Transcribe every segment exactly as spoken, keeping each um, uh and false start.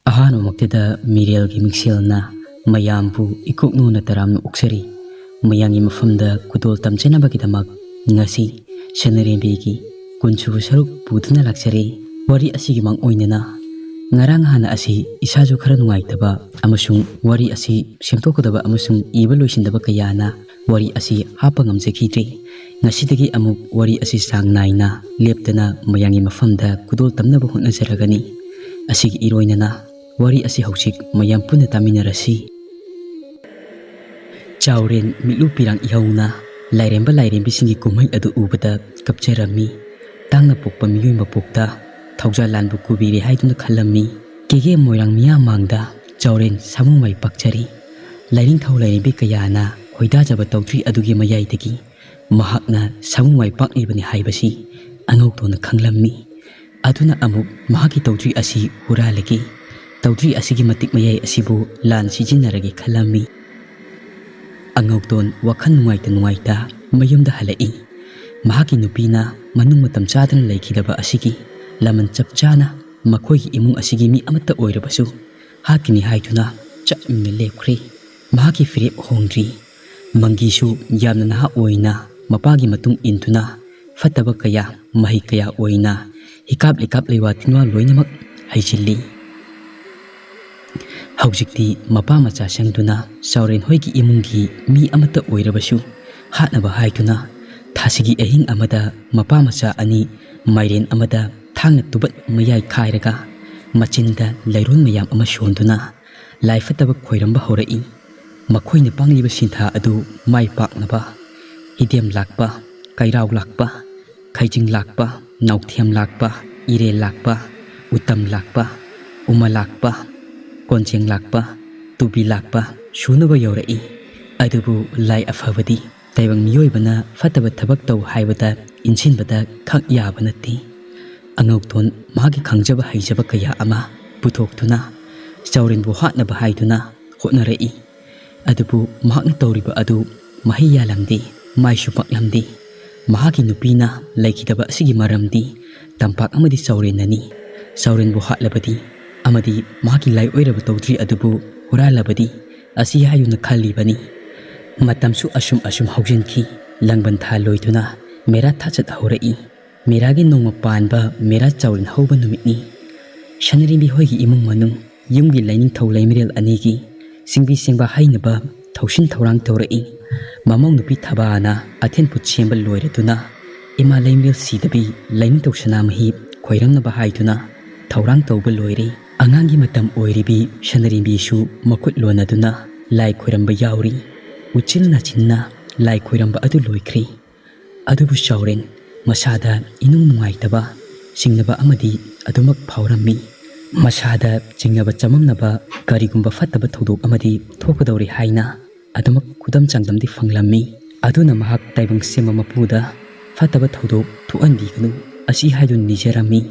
ꯑꯍꯥꯟꯕꯃꯛꯇꯗ ꯃꯤꯔꯦꯜꯒꯤ ꯃꯤꯡꯁꯦꯜꯅ ꯃꯌꯥꯝꯕꯨ ꯏꯀꯣꯛꯅꯣꯅ ꯇꯔꯥꯝꯅ ꯑꯣꯛꯆꯔꯤ꯫ ꯃꯌꯥꯝꯒꯤ ꯃꯐꯝꯗ ꯈꯨꯗꯣꯜ ꯇꯝꯖꯅꯕꯒꯤꯗꯃꯛ ꯉꯁꯤ ꯁꯅꯔꯦꯝꯕꯤꯒꯤ ꯀꯨꯟꯁꯨꯕ ꯁꯔꯨꯛ ꯄꯨꯗꯨꯅ ꯂꯥꯛꯆꯔꯤ꯫ ꯋꯥꯔꯤ ꯑꯁꯤꯒꯤ ꯃꯥꯡ ꯑꯣꯏꯅꯅ ꯉꯔꯥꯡ ꯍꯥꯟꯅ ꯑꯁꯤ ꯏꯁꯥꯁꯨ ꯈꯔ ꯅꯨꯡꯉꯥꯏꯇꯕ ꯑꯃꯁꯨꯡ ꯋꯥꯔꯤ ꯑꯁꯤ ꯁꯦꯝꯗꯣꯛꯀꯗꯕ ꯑꯃꯁꯨꯡ ꯏꯕ ꯂꯣꯏꯁꯤꯟꯗꯕ ꯀꯌꯥꯅ ꯋꯥꯔꯤ ꯑꯁꯤ ꯍꯥꯞꯄ ꯉꯝꯖꯈꯤꯗ꯭ꯔꯤ꯫ ꯉꯁꯤꯗꯒꯤ ꯑꯃꯨꯛ ꯋꯥꯔꯤ ꯑꯁꯤ ꯆꯥꯡ ꯅꯥꯏꯅ ꯂꯦꯞꯇꯅ ꯃꯌꯥꯝꯒꯤ ꯃꯐꯝꯗ ꯈꯨꯗꯣꯜ ꯇꯝꯅꯕ ꯍꯣꯠꯅꯖꯔꯒꯅꯤ꯫ ꯑꯁꯤꯒꯤ ꯏꯔꯣꯏꯅꯅ ꯋꯥꯔꯤ ꯑꯁꯤ ꯍꯧꯖꯤꯛ ꯃꯌꯥꯝ ꯄꯨꯟꯅ ꯇꯥꯃꯤꯟꯅꯔꯁꯤ꯫ ꯆꯥꯎꯔꯦꯟ ꯃꯤꯠꯂꯨ ꯄꯤꯔꯥꯡ ꯏꯍꯧꯅ ꯂꯥꯏꯔꯦꯝꯕ ꯂꯥꯏꯔꯦꯝꯕꯤꯁꯤꯡꯒꯤ ꯀꯨꯝꯍꯩ ꯑꯗꯨ ꯎꯕꯗ ꯀꯞꯆꯔꯝꯃꯤ꯫ ꯇꯥꯡꯅ ꯄꯣꯛꯄ ꯃꯤꯑꯣꯏ ꯃꯄꯣꯛꯇ ꯊꯧꯖꯥꯜ ꯂꯥꯟꯕꯨ ꯀꯨꯕꯤꯔꯦ ꯍꯥꯏꯗꯨꯅ ꯈꯜꯂꯝꯃꯤ꯫ ꯀꯦꯒꯦ ꯃꯣꯏꯔꯥꯡ ꯃꯤꯌꯥꯝ ꯃꯥꯡꯗ ꯆꯥꯎꯔꯦꯟ ꯁꯥꯃꯨ ꯃꯥꯏ ꯄꯥꯛꯆꯔꯤ꯫ ꯂꯥꯏꯅꯤꯡꯊꯧ ꯂꯥꯏꯔꯦꯝꯕꯤ ꯀꯌꯥꯅ ꯈꯣꯏꯗꯥꯖꯕ ꯇꯧꯗ꯭ꯔꯤ ꯑꯗꯨꯒꯤ ꯃꯌꯥꯏꯗꯒꯤ ꯃꯍꯥꯛꯅ ꯁꯥꯃꯨ ꯃꯥꯏ ꯄꯥꯛꯂꯤꯕꯅꯤ ꯍꯥꯏꯕꯁꯤ ꯑꯉꯧꯇꯣꯟꯅ ꯈꯪꯂꯝꯃꯤ꯫ ꯑꯗꯨꯅ ꯑꯃꯨꯛ ꯃꯍꯥꯛꯀꯤ ꯇꯧꯗ꯭ꯔꯤ ꯑꯁꯤ ꯍꯨꯔꯥꯜꯂꯒꯦ, ꯇꯧꯗ꯭ꯔꯤ ꯑꯁꯤꯒꯤ ꯃꯇꯤꯛ ꯃꯌꯥꯏ ꯑꯁꯤꯕꯨ ꯂꯥꯟ ꯁꯤꯖꯤꯟꯅꯔꯒꯦ ꯈꯜꯂꯝꯃꯤ꯫ ꯑꯉꯧꯇꯣꯟ ꯋꯥꯈꯜ ꯅꯨꯡꯉꯥꯏꯇ ꯅꯨꯡꯉꯥꯏꯇ ꯃꯌꯨꯝꯗ ꯍꯜꯂꯛꯏ꯫ ꯃꯍꯥꯛꯀꯤ ꯅꯨꯄꯤꯅ ꯃꯅꯨꯡ ꯃꯇꯝ ꯆꯥꯗꯅ ꯂꯩꯈꯤꯗꯕ ꯑꯁꯤꯒꯤ ꯂꯃꯟ ꯆꯞ ꯆꯥꯅ ꯃꯈꯣꯏꯒꯤ ꯏꯃꯨꯡ ꯑꯁꯤꯒꯤ ꯃꯤ ꯑꯃꯠꯇ ꯑꯣꯏꯔꯕꯁꯨ ꯍꯥꯠꯀꯅꯤ ꯍꯥꯏꯗꯨꯅ ꯆꯞ ꯌꯨꯡꯅ ꯂꯦꯞꯈ꯭ꯔꯦ꯫ ꯃꯍꯥꯛꯀꯤ ꯐꯤꯔꯦꯞ ꯍꯣꯡꯗ꯭ꯔꯤ꯫ ꯃꯪꯒꯤꯁꯨ ꯌꯥꯝꯅ ꯅꯍꯥ ꯑꯣꯏꯅ ꯃꯄꯥꯒꯤ ꯃꯇꯨꯡ ꯏꯟꯗꯨꯅ ꯐꯠꯇꯕ ꯀꯌꯥ, ꯃꯍꯩ ꯀꯌꯥ ꯑꯣꯏꯅ ꯍꯤꯀꯥꯞ ꯂꯤꯀꯥꯞ ꯂꯩꯋꯥ ꯇꯤꯟꯋꯥ ꯂꯣꯏꯅꯃꯛ ꯍꯩꯖꯤꯜꯂꯤ꯫ ꯍꯧꯖꯤꯛꯇꯤ ꯃꯄꯥ ꯃꯆꯥ ꯁꯪꯗꯨꯅ ꯆꯥꯎꯔꯦꯟ ꯍꯣꯏꯒꯤ ꯏꯃꯨꯡꯒꯤ ꯃꯤ ꯑꯃꯠꯇ ꯑꯣꯏꯔꯕꯁꯨ ꯍꯥꯠꯅꯕ ꯍꯥꯏꯗꯨꯅ ꯊꯥꯁꯤꯒꯤ ꯑꯍꯤꯡ ꯑꯃꯗ ꯃꯄꯥ ꯃꯆꯥ ꯑꯅꯤ ꯃꯥꯏꯔꯦꯟ ꯑꯃꯗ ꯊꯥꯡꯅ ꯇꯨꯕꯠ ꯃꯌꯥꯏ ꯈꯥꯏꯔꯒ ꯃꯆꯤꯟꯗ ꯂꯩꯔꯣꯟ ꯃꯌꯥꯝ ꯑꯃ ꯁꯣꯟꯗꯨꯅ ꯂꯥꯏ ꯐꯠꯇꯕ ꯈꯣꯏꯔꯝꯕ ꯍꯧꯔꯛꯏ꯫ ꯃꯈꯣꯏꯅ ꯄꯥꯡꯂꯤꯕ ꯁꯤꯟꯊꯥ ꯑꯗꯨ ꯃꯥꯏ ꯄꯥꯛꯅꯕ ꯍꯤꯗꯦꯝ ꯂꯥꯛꯄ, ꯀꯩꯔꯥꯎ ꯂꯥꯛꯄ, ꯈꯩꯖꯤꯡ ꯂꯥꯛꯄ, ꯅꯥꯎꯊꯦꯝ ꯂꯥꯛꯄ, ꯏꯔꯦꯜ ꯂꯥꯛꯄ, ꯎꯇꯝ ꯂꯥꯛꯄ, ꯎꯃ ꯂꯥꯛꯄ, ꯀꯣꯟꯖꯦꯡ ꯂꯥꯛꯄ, ꯇꯨꯕꯤ ꯂꯥꯛꯄ ꯁꯨꯅꯕ ꯌꯧꯔꯛꯏ꯫ ꯑꯗꯨꯕꯨ ꯂꯥꯏ ꯑꯐꯕꯗꯤ ꯇꯥꯏꯕꯪ ꯃꯤꯑꯣꯏꯕꯅ ꯐꯠꯇꯕ ꯊꯕꯛ ꯇꯧ ꯍꯥꯏꯕꯗ ꯏꯟꯁꯤꯟꯕꯗ ꯈꯛ ꯌꯥꯕ ꯅꯠꯇꯦ꯫ ꯑꯉꯧꯇꯣꯟ ꯃꯍꯥꯛꯀꯤ ꯈꯪꯖꯕ ꯍꯩꯖꯕ ꯀꯌꯥ ꯑꯃ ꯄꯨꯊꯣꯛꯇꯨꯅ ꯆꯥꯎꯔꯦꯟꯕꯨ ꯍꯥꯠꯅꯕ ꯍꯥꯏꯗꯨꯅ ꯍꯣꯠꯅꯔꯛꯏ꯫ ꯑꯗꯨꯕꯨ ꯃꯍꯥꯛꯅ ꯇꯧꯔꯤꯕ ꯑꯗꯨ ꯃꯍꯩ ꯌꯥꯜꯂꯝꯗꯦ, ꯃꯥꯏꯁꯨ ꯄꯥꯛꯂꯝꯗꯦ꯫ ꯃꯍꯥꯛꯀꯤ ꯅꯨꯄꯤꯅ ꯂꯩꯈꯤꯗꯕ ꯑꯁꯤꯒꯤ ꯃꯔꯝꯗꯤ ꯇꯝꯄꯥꯛ ꯑꯃꯗꯤ ꯆꯥꯎꯔꯦꯟꯅꯅꯤ꯫ ꯆꯥꯎꯔꯦꯟꯕꯨ ꯍꯥꯠꯂꯕꯗꯤ ꯑꯃꯗꯤ ꯃꯍꯥꯛꯀꯤ ꯂꯥꯏ ꯑꯣꯏꯔꯕ ꯇꯧꯗ꯭ꯔꯤ ꯑꯗꯨꯕꯨ ꯍꯨꯔꯥꯜꯂꯕꯗꯤ ꯑꯁꯤ ꯍꯥꯏꯗꯨꯅ ꯈꯜꯂꯤꯕꯅꯤ꯫ ꯃꯇꯝꯁꯨ ꯑꯁꯨꯝ ꯑꯁꯨꯝ ꯍꯧꯖꯤꯟꯈꯤ꯫ ꯂꯥꯡꯕꯟ ꯊꯥ ꯂꯣꯏꯗꯨꯅ ꯃꯦꯔꯥ ꯊꯥꯆꯠ ꯍꯧꯔꯛꯏ꯫ ꯃꯦꯔꯥꯒꯤ ꯅꯣꯡꯃ ꯄꯥꯟꯕ ꯃꯦꯔꯥ ꯆꯥꯎꯔꯦꯟ ꯍꯧꯕ ꯅꯨꯃꯤꯠꯅꯤ꯫ ꯁꯅꯔꯦꯝꯕꯤ ꯍꯣꯏꯒꯤ ꯏꯃꯨꯡ ꯃꯅꯨꯡ, ꯌꯨꯝꯒꯤ ꯂꯥꯏꯅꯤꯡꯊꯧ ꯂꯩꯃꯔꯦꯜ ꯑꯅꯤꯒꯤ ꯆꯤꯡꯕꯤ ꯆꯦꯡꯕ ꯍꯩꯅꯕ ꯊꯧꯁꯤꯟ ꯊꯧꯔꯥꯡ ꯇꯧꯔꯛꯏ꯫ ꯃꯃꯧ ꯅꯨꯄꯤ ꯊꯕꯥꯅ ꯑꯊꯦꯟ ꯄꯣꯠ ꯁꯦꯝꯕ ꯂꯣꯏꯔꯗꯨꯅ ꯏꯃꯥ ꯂꯩꯃꯔꯦꯜ ꯁꯤꯗꯕꯤ ꯂꯥꯏꯅꯤꯡꯊꯧ ꯁꯅꯥꯃꯍꯤ ꯈꯣꯏꯔꯝꯅꯕ ꯍꯥꯏꯗꯨꯅ ꯊꯧꯔꯥꯡ ꯇꯧꯕ ꯂꯣꯏꯔꯦ꯫ ꯑꯉꯥꯡꯒꯤ ꯃꯇꯝ ꯑꯣꯏꯔꯤꯕꯤ ꯁꯅꯔꯦꯝꯕꯤꯁꯨ ꯃꯈꯨꯠ ꯂꯣꯟꯅꯗꯨꯅ ꯂꯥꯏ ꯈꯣꯏꯔꯝꯕ ꯌꯥꯎꯔꯤ꯫ ꯎꯆꯤꯜ ꯅꯥꯆꯤꯟꯅ ꯂꯥꯏ ꯈꯣꯏꯔꯝꯕ ꯑꯗꯨ ꯂꯣꯏꯈ꯭ꯔꯦ꯫ ꯑꯗꯨꯕꯨ ꯆꯥꯎꯔꯦꯟ ꯃꯁꯥꯗ ꯏꯅꯨꯡ ꯅꯨꯡꯉꯥꯏꯇꯕ, ꯆꯤꯡꯅꯕ ꯑꯃꯗꯤ ꯑꯗꯨꯃꯛ ꯐꯥꯎꯔꯝꯃꯤ꯫ ꯃꯁꯥꯗ ꯆꯤꯡꯅꯕ ꯆꯃꯝꯅꯕ ꯀꯔꯤꯒꯨꯝꯕ ꯐꯠꯇꯕ ꯊꯧꯗꯣꯛ ꯑꯃꯗꯤ ꯊꯣꯛꯀꯗꯧꯔꯦ ꯍꯥꯏꯅ ꯑꯗꯨꯃꯛ ꯈꯨꯗꯝ ꯆꯥꯡꯗꯝꯗꯤ ꯐꯪꯂꯝꯃꯤ꯫ ꯑꯗꯨꯅ ꯃꯍꯥꯛ ꯇꯥꯏꯕꯪ ꯁꯦꯝꯕ ꯃꯄꯨꯗ ꯐꯠꯇꯕ ꯊꯧꯗꯣꯛ ꯊꯣꯛꯍꯟꯕꯤꯒꯅꯨ ꯑꯁꯤ ꯍꯥꯏꯗꯨꯅ ꯅꯤꯖꯔꯝꯃꯤ꯫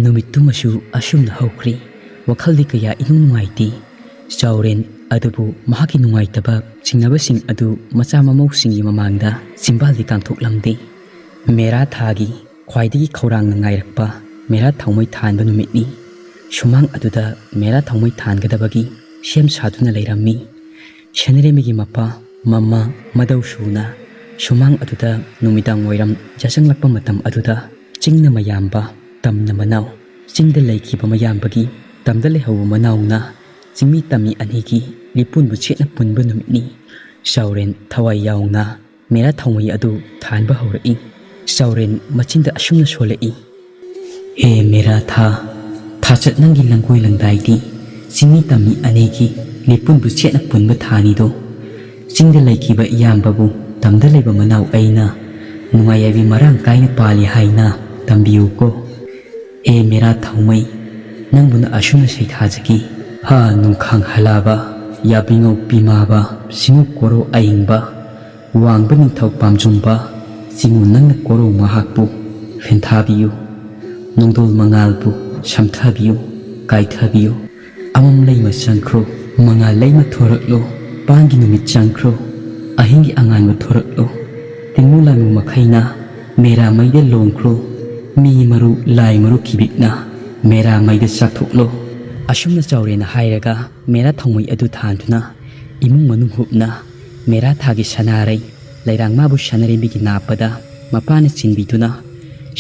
ꯅꯨꯃꯤꯠꯇꯨꯃꯁꯨ ꯑꯁꯨꯝꯅ ꯍꯧꯈ꯭ꯔꯦ꯫ ꯋꯥꯈꯜꯗꯤ ꯀꯌꯥ ꯏꯅꯨꯡ ꯅꯨꯡꯉꯥꯏꯇꯦ꯫ ꯆꯥꯎꯔꯦꯟ ꯑꯗꯨꯕꯨ ꯃꯍꯥꯛꯀꯤ ꯅꯨꯡꯉꯥꯏꯇꯕ ꯆꯤꯡꯅꯕꯁꯤꯡ ꯑꯗꯨ ꯃꯆꯥ ꯃꯃꯧꯁꯤꯡꯒꯤ ꯃꯃꯥꯡꯗ ꯆꯤꯝꯕꯥꯜꯗꯤ ꯀꯥꯟꯊꯣꯛꯂꯝꯗꯦ꯫ ꯃꯦꯔꯥ ꯊꯥꯒꯤ ꯈ꯭ꯋꯥꯏꯗꯒꯤ ꯈꯧꯔꯥꯡꯅ ꯉꯥꯏꯔꯛꯄ ꯃꯦꯔꯥ ꯊꯥꯎꯃꯩ ꯊꯥꯟꯕ ꯅꯨꯃꯤꯠꯅꯤ꯫ ꯁꯨꯃꯥꯡ ꯑꯗꯨꯗ ꯃꯦꯔꯥ ꯊꯥꯎꯃꯩ ꯊꯥꯟꯒꯗꯕꯒꯤ ꯁꯦꯝ ꯁꯥꯗꯨꯅ ꯂꯩꯔꯝꯃꯤ꯫ ꯁꯦꯅꯔꯦꯝꯕꯤꯒꯤ ꯃꯄꯥ, ꯃꯃꯥ, ꯃꯗꯧ ꯁꯨꯅ ꯁꯨꯃꯥꯡ ꯑꯗꯨꯗ ꯅꯨꯃꯤꯗꯥꯡ ꯋꯥꯏꯔꯝ ꯌꯥꯆꯪꯂꯛꯄ ꯃꯇꯝ ꯑꯗꯨꯗ ꯆꯤꯡꯅ ꯃꯌꯥꯝꯕ, ꯇꯝꯅ ꯃꯅꯥꯎ, ꯆꯤꯡꯗ ꯂꯩꯈꯤꯕ ꯃꯌꯥꯝꯕꯒꯤ ꯇꯝꯗ ꯂꯩꯍꯧꯕ ꯃꯅꯥꯎꯅ ꯆꯤꯡꯃꯤ ꯇꯝꯃꯤ ꯑꯅꯤꯒꯤ ꯂꯤꯄꯨꯟꯕꯨ ꯆꯦꯠꯅ ꯄꯨꯟꯕ ꯅꯨꯃꯤꯠꯅꯤ꯫ ꯆꯥꯎꯔꯦꯟ ꯊꯋꯥꯏ ꯌꯥꯎꯅ ꯃꯦꯔꯥ ꯊꯥꯎꯃꯩ ꯑꯗꯨ ꯊꯥꯟꯕ ꯍꯧꯔꯛꯏ꯫ ꯆꯥꯎꯔꯦꯟ ꯃꯆꯤꯟꯗ ꯑꯁꯨꯝꯅ ꯁꯣꯜꯂꯛꯏ, "ꯍꯦ ꯃꯦꯔꯥ ꯊꯥ, ꯊꯥꯆꯠ ꯅꯪꯒꯤ ꯂꯪꯒꯣꯏ ꯂꯪꯗꯥꯏꯗꯤ ꯆꯤꯡꯃꯤ ꯇꯝꯃꯤ ꯑꯅꯤꯒꯤ ꯂꯤꯄꯨꯟꯕꯨ ꯆꯦꯠꯅ ꯄꯨꯟꯕ ꯊꯥꯅꯤꯗꯣ꯫ ꯆꯤꯡꯗ ꯂꯩꯈꯤꯕ ꯏꯌꯥꯝꯕꯕꯨ ꯇꯝꯗ ꯂꯩꯕ ꯃꯅꯥꯎ ꯑꯩꯅ ꯅꯨꯡꯉꯥꯏ ꯌꯥꯏꯕꯤ ꯃꯔꯥꯡ ꯀꯥꯏꯅ ꯄꯥꯜꯂꯤ ꯍꯥꯏꯅ ꯇꯝꯕꯤꯌꯨꯀꯣ꯫ ꯍꯦ ꯃꯦꯔꯥ ꯊꯥꯎꯃꯩ, ꯅꯪꯕꯨꯅ ꯑꯁꯨꯝꯅ ꯁꯩꯊꯥꯖꯒꯦ꯫ ꯍꯥ ꯅꯨꯡꯈꯥꯡ ꯍꯂꯥꯕ, ꯌꯥꯕꯤꯉꯧ ꯄꯤꯃꯥꯕ, ꯁꯤꯡꯉꯨ ꯀꯣꯔꯧ ꯑꯏꯪꯕ, ꯋꯥꯡꯕ ꯅꯤꯡꯊꯧ ꯄꯥꯝꯖꯨꯝꯕ, ꯆꯤꯡꯉꯨ ꯅꯪꯅ ꯀꯣꯔꯧ ꯃꯍꯥꯛꯄꯨ ꯐꯦꯟꯊꯥꯕꯤꯌꯨ꯫ ꯅꯣꯡꯗꯣꯜ ꯃꯉꯥꯜꯕꯨ ꯁꯝꯊꯕꯤꯌꯨ, ꯀꯥꯏꯊꯕꯤꯌꯨ꯫ ꯑꯃꯝ ꯂꯩꯃ ꯆꯪꯈ꯭ꯔꯣ, ꯃꯉꯥꯜ ꯂꯩꯃ ꯊꯣꯔꯛꯂꯣ, ꯄꯥꯟꯒꯤ ꯅꯨꯃꯤꯠ ꯆꯪꯈ꯭ꯔꯣ, ꯑꯍꯤꯡꯒꯤ ꯑꯉꯥꯟꯕ ꯊꯣꯔꯛꯂꯣ꯫ ꯇꯤꯡꯃꯨ ꯂꯥꯏꯃꯨ ꯃꯈꯩꯅ ꯃꯦꯔꯥ ꯃꯩꯗ ꯂꯣꯡꯈ꯭ꯔꯣ, ꯃꯤ ꯃꯔꯨ ꯂꯥꯏ ꯃꯔꯨ ꯀꯤꯕꯤꯛꯅ ꯃꯦꯔꯥ ꯃꯩꯗ ꯆꯥꯛꯊꯣꯛꯂꯣ꯫ ꯑꯁꯨꯝꯅ ꯆꯥꯎꯔꯦꯟꯅ ꯍꯥꯏꯔꯒ ꯃꯦꯔꯥ ꯊꯥꯎꯃꯩ ꯑꯗꯨ ꯊꯥꯟꯗꯨꯅ ꯏꯃꯨꯡ ꯃꯅꯨꯡ ꯍꯨꯞꯅ ꯃꯦꯔꯥ ꯊꯥꯒꯤ ꯁꯅꯥꯔꯩ ꯂꯩꯔꯥꯡ ꯃꯥꯕꯨ ꯁꯅꯔꯦꯝꯕꯤꯒꯤ ꯅꯥꯞꯄꯗ ꯃꯄꯥꯅ ꯆꯤꯟꯕꯤꯗꯨꯅ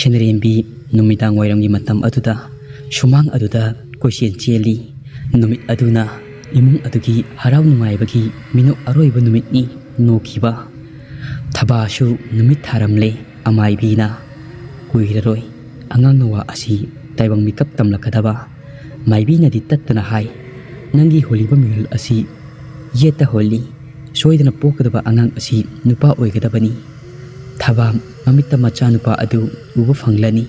ꯁꯅꯔꯦꯝꯕꯤ ꯅꯨꯃꯤꯗꯥꯡ ꯋꯥꯏꯔꯝꯒꯤ ꯃꯇꯝ ꯑꯗꯨꯗ ꯁꯨꯃꯥꯡ ꯑꯗꯨꯗ ꯀꯣꯏꯆꯦꯟ ꯆꯦꯜꯂꯤ꯫ ꯅꯨꯃꯤꯠ ꯑꯗꯨꯅ ꯏꯃꯨꯡ ꯑꯗꯨꯒꯤ ꯍꯔꯥꯎ ꯅꯨꯡꯉꯥꯏꯕꯒꯤ ꯃꯤꯅꯣꯛ ꯑꯔꯣꯏꯕ ꯅꯨꯃꯤꯠꯅꯤ꯫ ꯅꯣꯛꯈꯤꯕ ꯊꯕꯥꯁꯨ ꯅꯨꯃꯤꯠ ꯊꯥꯔꯝꯂꯦ꯫ ꯑꯃꯥꯏꯕꯤꯅ, "ꯀꯨꯏꯔꯔꯣꯏ ꯑꯉꯥꯡ ꯅꯋꯥ ꯑꯁꯤ ꯇꯥꯏꯕꯪ ꯃꯤꯀꯞ ꯇꯝꯂꯛꯀꯗꯕ꯫ ꯃꯥꯏꯕꯤꯅꯗꯤ ꯇꯠꯇꯅ ꯍꯥꯏ, ꯅꯪꯒꯤ ꯍꯣꯜꯂꯤꯕ ꯃꯤꯍꯨꯜ ꯑꯁꯤ ꯌꯦꯠꯇ ꯍꯣꯜꯂꯤ꯫ ꯁꯣꯏꯗꯅ ꯄꯣꯛꯀꯗꯕ ꯑꯉꯥꯡ ꯑꯁꯤ ꯅꯨꯄꯥ ꯑꯣꯏꯒꯗꯕꯅꯤ"꯫ ꯊꯕꯥ ꯃꯃꯤꯠꯇ ꯃꯆꯥꯅꯨꯄꯥ ꯑꯗꯨ ꯎꯕ ꯐꯪꯂꯅꯤ꯫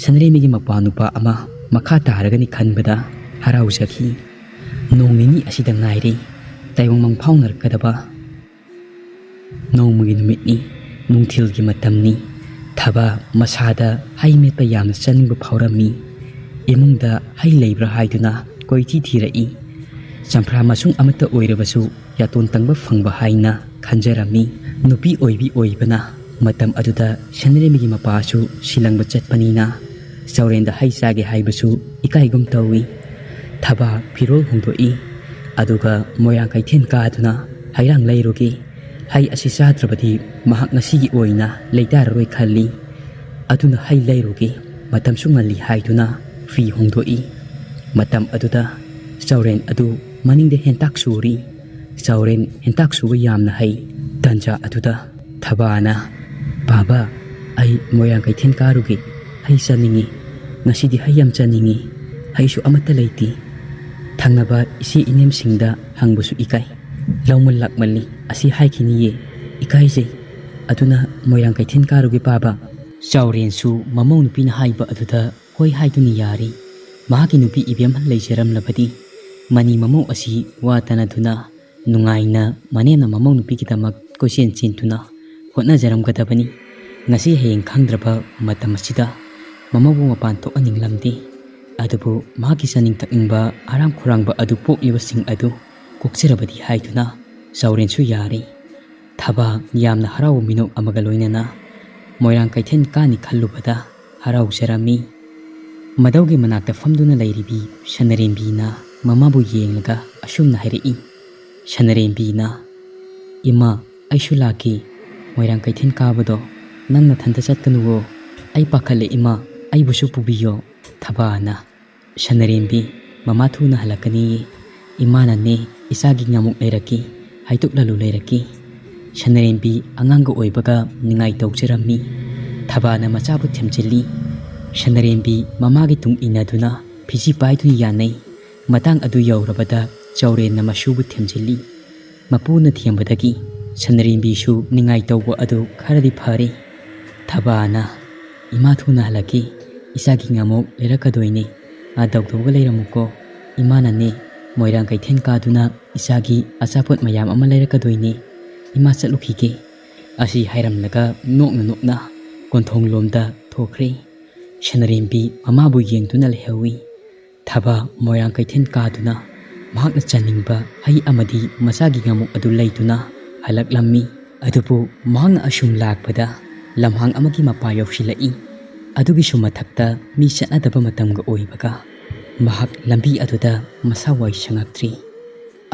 ꯁꯅꯔꯦꯝꯕꯤꯒꯤ ꯃꯄꯥ ꯅꯨꯄꯥ ꯑꯃ ꯃꯈꯥ ꯇꯥꯔꯒꯅꯤ ꯈꯟꯕꯗ ꯍꯔꯥꯎꯖꯈꯤ꯫ ꯅꯣꯡ ꯅꯤꯅꯤ ꯑꯁꯤꯗ ꯉꯥꯏꯔꯦ ꯇꯥꯏꯕꯪ ꯃꯪꯐꯥꯎꯅꯔꯛꯀꯗꯕ꯫ ꯅꯣꯡꯃꯒꯤ ꯅꯨꯃꯤꯠꯅꯤ꯫ ꯅꯨꯡꯊꯤꯜꯒꯤ ꯃꯇꯝꯅꯤ꯫ ꯊꯕꯥ ꯃꯁꯥꯗ ꯍꯩ ꯃꯦꯠꯄ ꯌꯥꯝꯅ ꯆꯥꯅꯤꯡꯕ ꯐꯥꯎꯔꯝꯃꯤ꯫ ꯏꯃꯨꯡꯗ ꯍꯩ ꯂꯩꯕ꯭ꯔꯥ ꯍꯥꯏꯗꯨꯅ ꯀꯣꯏꯊꯤ ꯊꯤꯔꯛꯏ꯫ ꯆꯝꯄ꯭ꯔꯥ ꯃꯁꯨꯡ ꯑꯃꯠꯇ ꯑꯣꯏꯔꯕꯁꯨ ꯌꯥꯇꯣꯟ ꯇꯪꯕ ꯐꯪꯕ ꯍꯥꯏꯅ ꯈꯟꯖꯔꯝꯃꯤ꯫ ꯅꯨꯄꯤ ꯑꯣꯏꯕꯤ ꯑꯣꯏꯕꯅ ꯃꯇꯝ ꯑꯗꯨꯗ ꯁꯅꯔꯦꯝꯕꯤꯒꯤ ꯃꯄꯥꯁꯨ ꯁꯤꯂꯪꯕ ꯆꯠꯄꯅꯤꯅ ꯆꯥꯎꯔꯦꯟꯗ ꯍꯩ ꯆꯥꯒꯦ ꯍꯥꯏꯕꯁꯨ ꯏꯀꯥꯏꯒꯨꯝ ꯇꯧꯏ꯫ ꯊꯕꯥ ꯐꯤꯔꯣꯜ ꯍꯣꯡꯗꯣꯛꯏ꯫ ꯑꯗꯨꯒ ꯃꯣꯏꯔꯥꯡ ꯀꯩꯊꯦꯜ ꯀꯥꯗꯨꯅ ꯍꯩꯔꯥꯡ ꯂꯩꯔꯨꯒꯦ꯫ ꯍꯩ ꯑꯁꯤ ꯆꯥꯗ꯭ꯔꯕꯗꯤ ꯃꯍꯥꯛ ꯉꯁꯤꯒꯤ ꯑꯣꯏꯅ ꯂꯩꯇꯥꯔꯔꯣꯏ ꯈꯜꯂꯤ꯫ ꯑꯗꯨꯅ ꯍꯩ ꯂꯩꯔꯨꯒꯦ꯫ ꯃꯇꯝꯁꯨ ꯉꯜꯂꯤ ꯍꯥꯏꯗꯨꯅ ꯐꯤ ꯍꯣꯡꯗꯣꯛꯏ꯫ ꯃꯇꯝ ꯑꯗꯨꯗ ꯆꯥꯎꯔꯦꯟ ꯑꯗꯨ ꯃꯅꯤꯡꯗ ꯍꯦꯟꯇꯥꯛ ꯁꯨꯔꯤ꯫ ꯆꯥꯎꯔꯦꯟ ꯍꯦꯟꯇꯥꯛ ꯁꯨꯕ ꯌꯥꯝꯅ ꯍꯩ꯫ ꯇꯟꯖꯥ ꯑꯗꯨꯗ ꯊꯕꯥꯅ, "ꯕꯥꯕꯥ, ꯑꯩ ꯃꯣꯏꯔꯥꯡ ꯀꯩꯊꯦꯜ ꯀꯥꯔꯨꯒꯦ꯫ ꯍꯩ ꯆꯥꯅꯤꯡꯉꯤ꯫ ꯉꯁꯤꯗꯤ ꯍꯩ ꯌꯥꯝ ꯆꯥꯅꯤꯡꯉꯤ꯫ ꯍꯩꯁꯨ ꯑꯃꯠꯇ ꯂꯩꯇꯦ꯫ ꯊꯪꯅꯕ ꯏꯆꯦ ꯏꯅꯦꯝꯁꯤꯡꯗ ꯍꯪꯕꯁꯨ ꯏꯀꯥꯏ꯫ ꯂꯧꯃꯜ ꯂꯥꯛꯃꯜꯂꯤ ꯑꯁꯤ ꯍꯥꯏꯈꯤꯅꯤꯌꯦ꯫ ꯏꯀꯥꯏꯖꯩ꯫ ꯑꯗꯨꯅ ꯃꯣꯏꯔꯥꯡ ꯀꯩꯊꯦꯜ ꯀꯥꯔꯨꯒꯦ ꯕꯥꯕꯥ"꯫ ꯆꯥꯎꯔꯦꯟꯁꯨ ꯃꯃꯧ ꯅꯨꯄꯤꯅ ꯍꯥꯏꯕ ꯑꯗꯨꯗ ꯍꯣꯏ ꯍꯥꯏꯗꯨꯅ ꯌꯥꯔꯤ꯫ ꯃꯍꯥꯛꯀꯤ ꯅꯨꯄꯤ ꯏꯕꯦꯝꯍꯜ ꯂꯩꯖꯔꯝꯂꯕꯗꯤ ꯃꯅꯤ ꯃꯃꯧ ꯑꯁꯤ ꯋꯥ ꯇꯅꯗꯨꯅ ꯅꯨꯡꯉꯥꯏꯅ ꯃꯅꯦꯝꯅ ꯃꯃꯧ ꯅꯨꯄꯤꯒꯤꯗꯃꯛ ꯀꯣꯏꯆꯦꯟ ꯆꯦꯟꯗꯨꯅ ꯍꯣꯠꯅꯖꯔꯝꯒꯗꯕꯅꯤ꯫ ꯉꯁꯤ ꯍꯌꯦꯡ ꯈꯪꯗ꯭ꯔꯕ ꯃꯇꯝ ꯑꯁꯤꯗ ꯃꯃꯧꯕꯨ ꯃꯄꯥꯟ ꯊꯣꯛꯍꯟꯅꯤꯡꯂꯝꯗꯦ꯫ ꯑꯗꯨꯕꯨ ꯃꯍꯥꯛꯀꯤ ꯆꯥꯅꯤꯡ ꯊꯛꯅꯤꯡꯕ ꯑꯔꯥꯝ ꯈꯧꯔꯥꯡꯕ ꯑꯗꯨ ꯄꯣꯛꯂꯤꯕꯁꯤꯡ ꯑꯗꯨ ꯀꯣꯛꯆꯔꯕꯗꯤ ꯍꯥꯏꯗꯨꯅ ꯆꯥꯎꯔꯦꯟꯁꯨ ꯌꯥꯔꯦ꯫ ꯊꯕꯥ ꯌꯥꯝꯅ ꯍꯔꯥꯎꯕ ꯃꯤꯅꯣꯛ ꯑꯃꯒ ꯂꯣꯏꯅꯅ ꯃꯣꯏꯔꯥꯡ ꯀꯩꯊꯦꯜ ꯀꯥꯅꯤ ꯈꯜꯂꯨꯕꯗ ꯍꯔꯥꯎꯖꯔꯝꯃꯤ꯫ ꯃꯗꯧꯒꯤ ꯃꯅꯥꯛꯇ ꯐꯝꯗꯨꯅ ꯂꯩꯔꯤꯕꯤ ꯁꯅꯔꯦꯝꯕꯤꯅ ꯃꯃꯥꯕꯨ ꯌꯦꯡꯂꯒ ꯑꯁꯨꯝꯅ ꯍꯥꯏꯔꯛꯏ꯫ ꯁꯅꯔꯦꯝꯕꯤꯅ, "ꯏꯃꯥ, ꯑꯩꯁꯨ ꯂꯥꯛꯀꯦ꯫ ꯃꯣꯏꯔꯥꯡ ꯀꯩꯊꯦꯜ ꯀꯥꯕꯗꯣ ꯅꯪ ꯅꯊꯟꯇ ꯆꯠꯀꯅꯨꯋꯣ꯫ ꯑꯩ ꯄꯥꯈꯠꯂꯦ ꯏꯃꯥ, ꯑꯩꯕꯨꯁꯨ ꯄꯨꯕꯤꯌꯣ"꯫ ꯊꯕꯥꯅ, "ꯁꯅꯔꯦꯝꯕꯤ, ꯃꯃꯥ ꯊꯨꯅ ꯍꯜꯂꯛꯀꯅꯤꯌꯦ꯫ ꯏꯃꯥꯅꯅꯦ ꯏꯆꯥꯒꯤ ꯉꯥꯃꯨꯛ ꯂꯩꯔꯛꯀꯦ, ꯍꯩꯇꯨꯞ ꯂꯥꯂꯨ ꯂꯩꯔꯛꯀꯦ"꯫ ꯁꯅꯔꯦꯝꯕꯤ ꯑꯉꯥꯡꯒ ꯑꯣꯏꯕꯒ ꯅꯤꯡꯉꯥꯏ ꯇꯧꯖꯔꯝꯃꯤ꯫ ꯊꯕꯥꯅ ꯃꯆꯥꯕꯨ ꯊꯦꯝꯖꯤꯜꯂꯤ꯫ ꯁꯅꯔꯦꯝꯕꯤ ꯃꯃꯥꯒꯤ ꯇꯨꯡ ꯏꯟꯅꯗꯨꯅ ꯐꯤꯖꯤ ꯄꯥꯏꯗꯨꯅ ꯌꯥꯅꯩ꯫ ꯃꯇꯥꯡ ꯑꯗꯨ ꯌꯧꯔꯕꯗ ꯆꯥꯎꯔꯦꯟꯅ ꯃꯁꯨꯕꯨ ꯊꯦꯝꯖꯤꯜꯂꯤ꯫ ꯃꯄꯨꯅ ꯊꯦꯝꯕꯗꯒꯤ ꯁꯅꯔꯦꯝꯕꯤꯁꯨ ꯅꯤꯡꯉꯥꯏ ꯇꯧꯕ ꯑꯗꯨ ꯈꯔꯗꯤ ꯐꯔꯦ꯫ ꯊꯕꯥꯅ, "ꯏꯃꯥ ꯊꯨꯅ ꯍꯜꯂꯛꯈꯤ, ꯏꯆꯥꯒꯤ ꯉꯥꯃꯣꯛ ꯂꯩꯔꯛꯀꯗꯣꯏꯅꯦ, ꯉꯥ ꯇꯧꯗꯧꯒ ꯂꯩꯔꯝꯃꯨꯀꯣ꯫ ꯏꯃꯥꯅꯅꯦ ꯃꯣꯏꯔꯥꯡ ꯀꯩꯊꯦꯜ ꯀꯥꯗꯨꯅ ꯏꯆꯥꯒꯤ ꯑꯆꯥꯄꯣꯠ ꯃꯌꯥꯝ ꯑꯃ ꯂꯩꯔꯛꯀꯗꯣꯏꯅꯦ꯫ ꯏꯃꯥ ꯆꯠꯂꯨꯈꯤꯒꯦ"꯫ ꯑꯁꯤ ꯍꯥꯏꯔꯝꯂꯒ ꯅꯣꯛꯅ ꯅꯣꯛꯅ ꯀꯣꯟꯊꯣꯡꯂꯣꯝꯗ ꯊꯣꯛꯈ꯭ꯔꯦ꯫ ꯁꯅꯔꯦꯝꯕꯤ ꯃꯃꯥꯕꯨ ꯌꯦꯡꯗꯨꯅ ꯂꯩꯍꯧꯏ꯫ ꯊꯕꯥ ꯃꯣꯏꯔꯥꯡ ꯀꯩꯊꯦꯜ ꯀꯥꯗꯨꯅ ꯃꯍꯥꯛꯅ ꯆꯥꯅꯤꯡꯕ ꯍꯩ ꯑꯃꯗꯤ ꯃꯆꯥꯒꯤ ꯉꯥꯃꯨꯛ ꯑꯗꯨ ꯂꯩꯗꯨꯅ ꯍꯜꯂꯛꯂꯝꯃꯤ꯫ ꯑꯗꯨꯕꯨ ꯃꯍꯥꯛꯅ ꯑꯁꯨꯝ ꯂꯥꯛꯄꯗ ꯂꯝꯍꯥꯡ ꯑꯃꯒꯤ ꯃꯄꯥ ꯌꯧꯁꯤꯜꯂꯛꯏ꯫ ꯑꯗꯨꯒꯤꯁꯨ ꯃꯊꯛꯇ ꯃꯤ ꯆꯠꯅꯗꯕ ꯃꯇꯝꯒ ꯑꯣꯏꯕꯒ ꯃꯍꯥꯛ ꯂꯝꯕꯤ ꯑꯗꯨꯗ ꯃꯁꯥ ꯋꯥꯏ ꯁꯪꯉꯛꯇ꯭ꯔꯤ꯫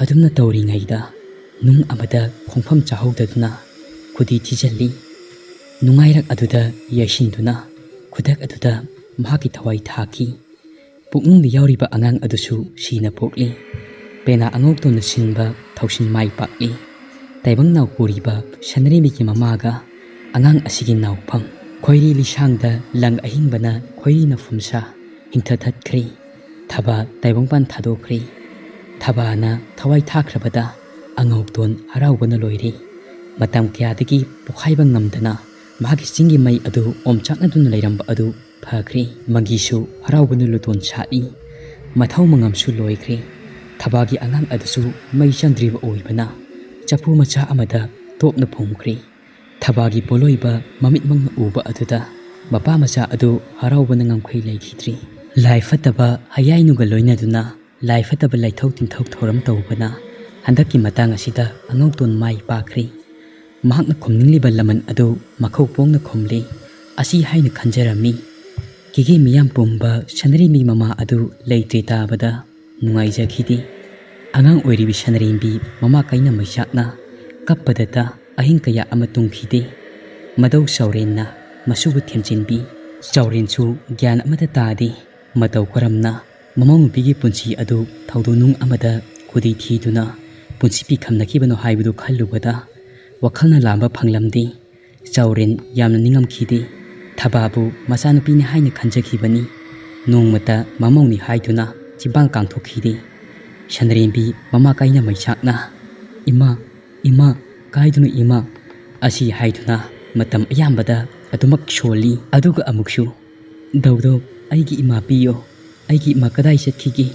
ꯑꯗꯨꯝꯅ ꯇꯧꯔꯤꯉꯩꯗ ꯅꯨꯡ ꯑꯃꯗ ꯈꯣꯡꯐꯝ ꯆꯥꯍꯧꯗꯗꯨꯅ ꯈꯨꯗꯤ ꯊꯤꯖꯤꯜꯂꯤ꯫ ꯅꯨꯡꯉꯥꯏꯔꯛ ꯑꯗꯨꯗ ꯌꯩꯁꯤꯟꯗꯨꯅ ꯈꯨꯗꯛ ꯑꯗꯨꯗ ꯃꯍꯥꯛꯀꯤ ꯊꯋꯥꯏ ꯊꯥꯈꯤ꯫ ꯄꯨꯛꯅꯨꯡꯗ ꯌꯥꯎꯔꯤꯕ ꯑꯉꯥꯡ ꯑꯗꯨꯁꯨ ꯁꯤꯅ ꯄꯣꯛꯂꯤ꯫ ꯄꯦꯅꯥ ꯑꯉꯧꯇꯣꯟꯅ ꯁꯤꯟꯕ ꯊꯧꯁꯤꯟ ꯃꯥꯏ ꯄꯥꯛꯂꯤ꯫ ꯇꯥꯏꯕꯪ ꯅꯥꯎ ꯄꯨꯔꯤꯕ ꯁꯅꯔꯦꯝꯕꯤꯒꯤ ꯃꯃꯥꯒ ꯑꯉꯥꯡ ꯑꯁꯤꯒꯤ ꯅꯥꯎꯐꯝ ꯈꯣꯏꯔꯤ ꯂꯤꯁꯥꯡꯗ ꯂꯪ ꯑꯍꯤꯡꯕꯅ ꯈꯣꯏꯔꯤꯅ ꯐꯨꯝꯁꯥ ꯍꯤꯡꯊꯊꯠꯈ꯭ꯔꯦ꯫ ꯊꯕꯥ ꯇꯥꯏꯕꯪꯄꯥꯟ ꯊꯥꯗꯣꯛꯈ꯭ꯔꯦ꯫ ꯊꯕꯥꯅ ꯊꯋꯥꯏ ꯊꯥꯈ꯭ꯔꯕꯗ ꯑꯉꯧꯇꯣꯟ ꯍꯔꯥꯎꯕꯅ ꯂꯣꯏꯔꯦ꯫ ꯃꯇꯝ ꯀꯌꯥꯗꯒꯤ ꯄꯣꯈꯥꯏꯕ ꯉꯝꯗꯅ ꯃꯍꯥꯛꯀꯤ ꯆꯤꯡꯒꯤ ꯃꯩ ꯑꯗꯨ ꯑꯣꯝꯆꯥꯛꯅꯗꯨꯅ ꯂꯩꯔꯝꯕ ꯑꯗꯨ ꯐꯈ꯭ꯔꯦ꯫ ꯃꯪꯒꯤꯁꯨ ꯍꯔꯥꯎꯕꯅ ꯂꯨꯇꯣꯟ ꯁꯥꯠꯏ꯫ ꯃꯊꯧ ꯃꯉꯝꯁꯨ ꯂꯣꯏꯈ꯭ꯔꯦ꯫ ꯊꯕꯥꯒꯤ ꯑꯉꯥꯡ ꯑꯗꯨꯁꯨ ꯃꯩ ꯆꯪꯗ꯭ꯔꯤꯕ ꯑꯣꯏꯕꯅ ꯆꯐꯨ ꯃꯆꯥ ꯑꯃꯗ ꯇꯣꯞꯅ ꯐꯨꯝꯈ꯭ꯔꯦ꯫ ꯊꯕꯥꯒꯤ ꯄꯣꯠꯂꯣꯏꯕ ꯃꯃꯤꯠꯃꯛꯅ ꯎꯕ ꯑꯗꯨꯗ ꯃꯄꯥ ꯃꯆꯥ ꯑꯗꯨ ꯍꯔꯥꯎꯕꯅ ꯉꯝꯈꯩ ꯂꯩꯈꯤꯗ꯭ꯔꯤ꯫ ꯂꯥꯏ ꯐꯠꯇꯕ ꯍꯌꯥꯏꯅꯨꯒ ꯂꯣꯏꯅꯗꯨꯅ ꯂꯥꯏ ꯐꯠꯇꯕ ꯂꯥꯏꯊꯧ ꯇꯤꯟꯊꯧ ꯊꯧꯔꯝ ꯇꯧꯕꯅ ꯍꯟꯗꯛꯀꯤ ꯃꯇꯥꯡ ꯑꯁꯤꯗ ꯑꯉꯧꯇꯣꯟ ꯃꯥꯏ ꯄꯥꯛꯈ꯭ꯔꯦ꯫ ꯃꯍꯥꯛꯅ ꯈꯨꯝꯅꯤꯡꯂꯤꯕ ꯂꯃꯟ ꯑꯗꯨ ꯃꯈꯧ ꯄꯣꯡꯅ ꯈꯨꯝꯂꯤ꯫ ꯑꯁꯤ ꯍꯥꯏꯅ ꯈꯟꯖꯔꯝꯃꯤ, ꯏꯒꯦ ꯃꯤꯌꯥꯝ ꯄꯨꯝꯕ ꯁꯅꯔꯦꯝꯕꯤ ꯃꯃꯥ ꯑꯗꯨ ꯂꯩꯇ꯭ꯔꯦ ꯇꯥꯕꯗ ꯅꯨꯡꯉꯥꯏꯖꯈꯤꯗꯦ꯫ ꯑꯉꯥꯡ ꯑꯣꯏꯔꯤꯕꯤ ꯁꯅꯔꯦꯝꯕꯤ ꯃꯃꯥ ꯀꯥꯏꯅ ꯃꯩꯆꯥꯛꯅ ꯀꯞꯄꯗꯇ ꯑꯍꯤꯡ ꯀꯌꯥ ꯑꯃ ꯇꯨꯝꯈꯤꯗꯦ꯫ ꯃꯗꯧ ꯆꯥꯎꯔꯦꯟꯅ ꯃꯁꯨꯕꯨ ꯊꯦꯝꯖꯤꯟꯕꯤ꯫ ꯆꯥꯎꯔꯦꯟꯁꯨ ꯒ꯭ꯌꯥꯟ ꯑꯃꯠꯇ ꯇꯥꯗꯦ꯫ ꯃꯇꯧ ꯀꯔꯝꯅ ꯃꯃꯧ ꯅꯨꯄꯤꯒꯤ ꯄꯨꯟꯁꯤ ꯑꯗꯨ ꯊꯧꯗꯣꯛꯅꯨꯡ ꯑꯃꯗ ꯈꯨꯗꯤ ꯊꯤꯗꯨꯅ ꯄꯨꯟꯁꯤ ꯄꯤꯈꯝꯅꯈꯤꯕꯅꯣ ꯍꯥꯏꯕꯗꯨ ꯈꯜꯂꯨꯕꯗ ꯋꯥꯈꯜꯅ ꯂꯥꯝꯕ ꯐꯪꯂꯝꯗꯦ꯫ ꯆꯥꯎꯔꯦꯟ ꯌꯥꯝꯅ ꯅꯤꯡꯉꯝꯈꯤꯗꯦ꯫ ꯊꯕꯥꯕꯨ ꯃꯆꯥꯅꯨꯄꯤꯅꯤ ꯍꯥꯏꯅ ꯈꯟꯖꯈꯤꯕꯅꯤ꯫ ꯅꯣꯡꯃꯇ ꯃꯃꯧꯅꯤ ꯍꯥꯏꯗꯨꯅ ꯆꯤꯝꯕꯥꯜ ꯀꯥꯡꯊꯣꯛꯈꯤꯗꯦ꯫ ꯁꯅꯔꯦꯝꯕꯤ ꯃꯃꯥ ꯀꯥꯏꯅ ꯃꯩꯆꯥꯛꯅ, "ꯏꯃꯥ, ꯏꯃꯥ, ꯀꯥꯏꯗꯅꯣ ꯏꯃꯥ?" ꯑꯁꯤ ꯍꯥꯏꯗꯨꯅ ꯃꯇꯝ ꯑꯌꯥꯝꯕꯗ ꯑꯗꯨꯃꯛ ꯁꯣꯜꯂꯤ꯫ ꯑꯗꯨꯒ ꯑꯃꯨꯛꯁꯨ, "ꯙꯧꯙꯧ, ꯑꯩꯒꯤ ꯏꯃꯥ ꯄꯤꯌꯣ, ꯑꯩꯒꯤ ꯏꯃꯥ ꯀꯗꯥꯏ ꯆꯠꯈꯤꯒꯦ?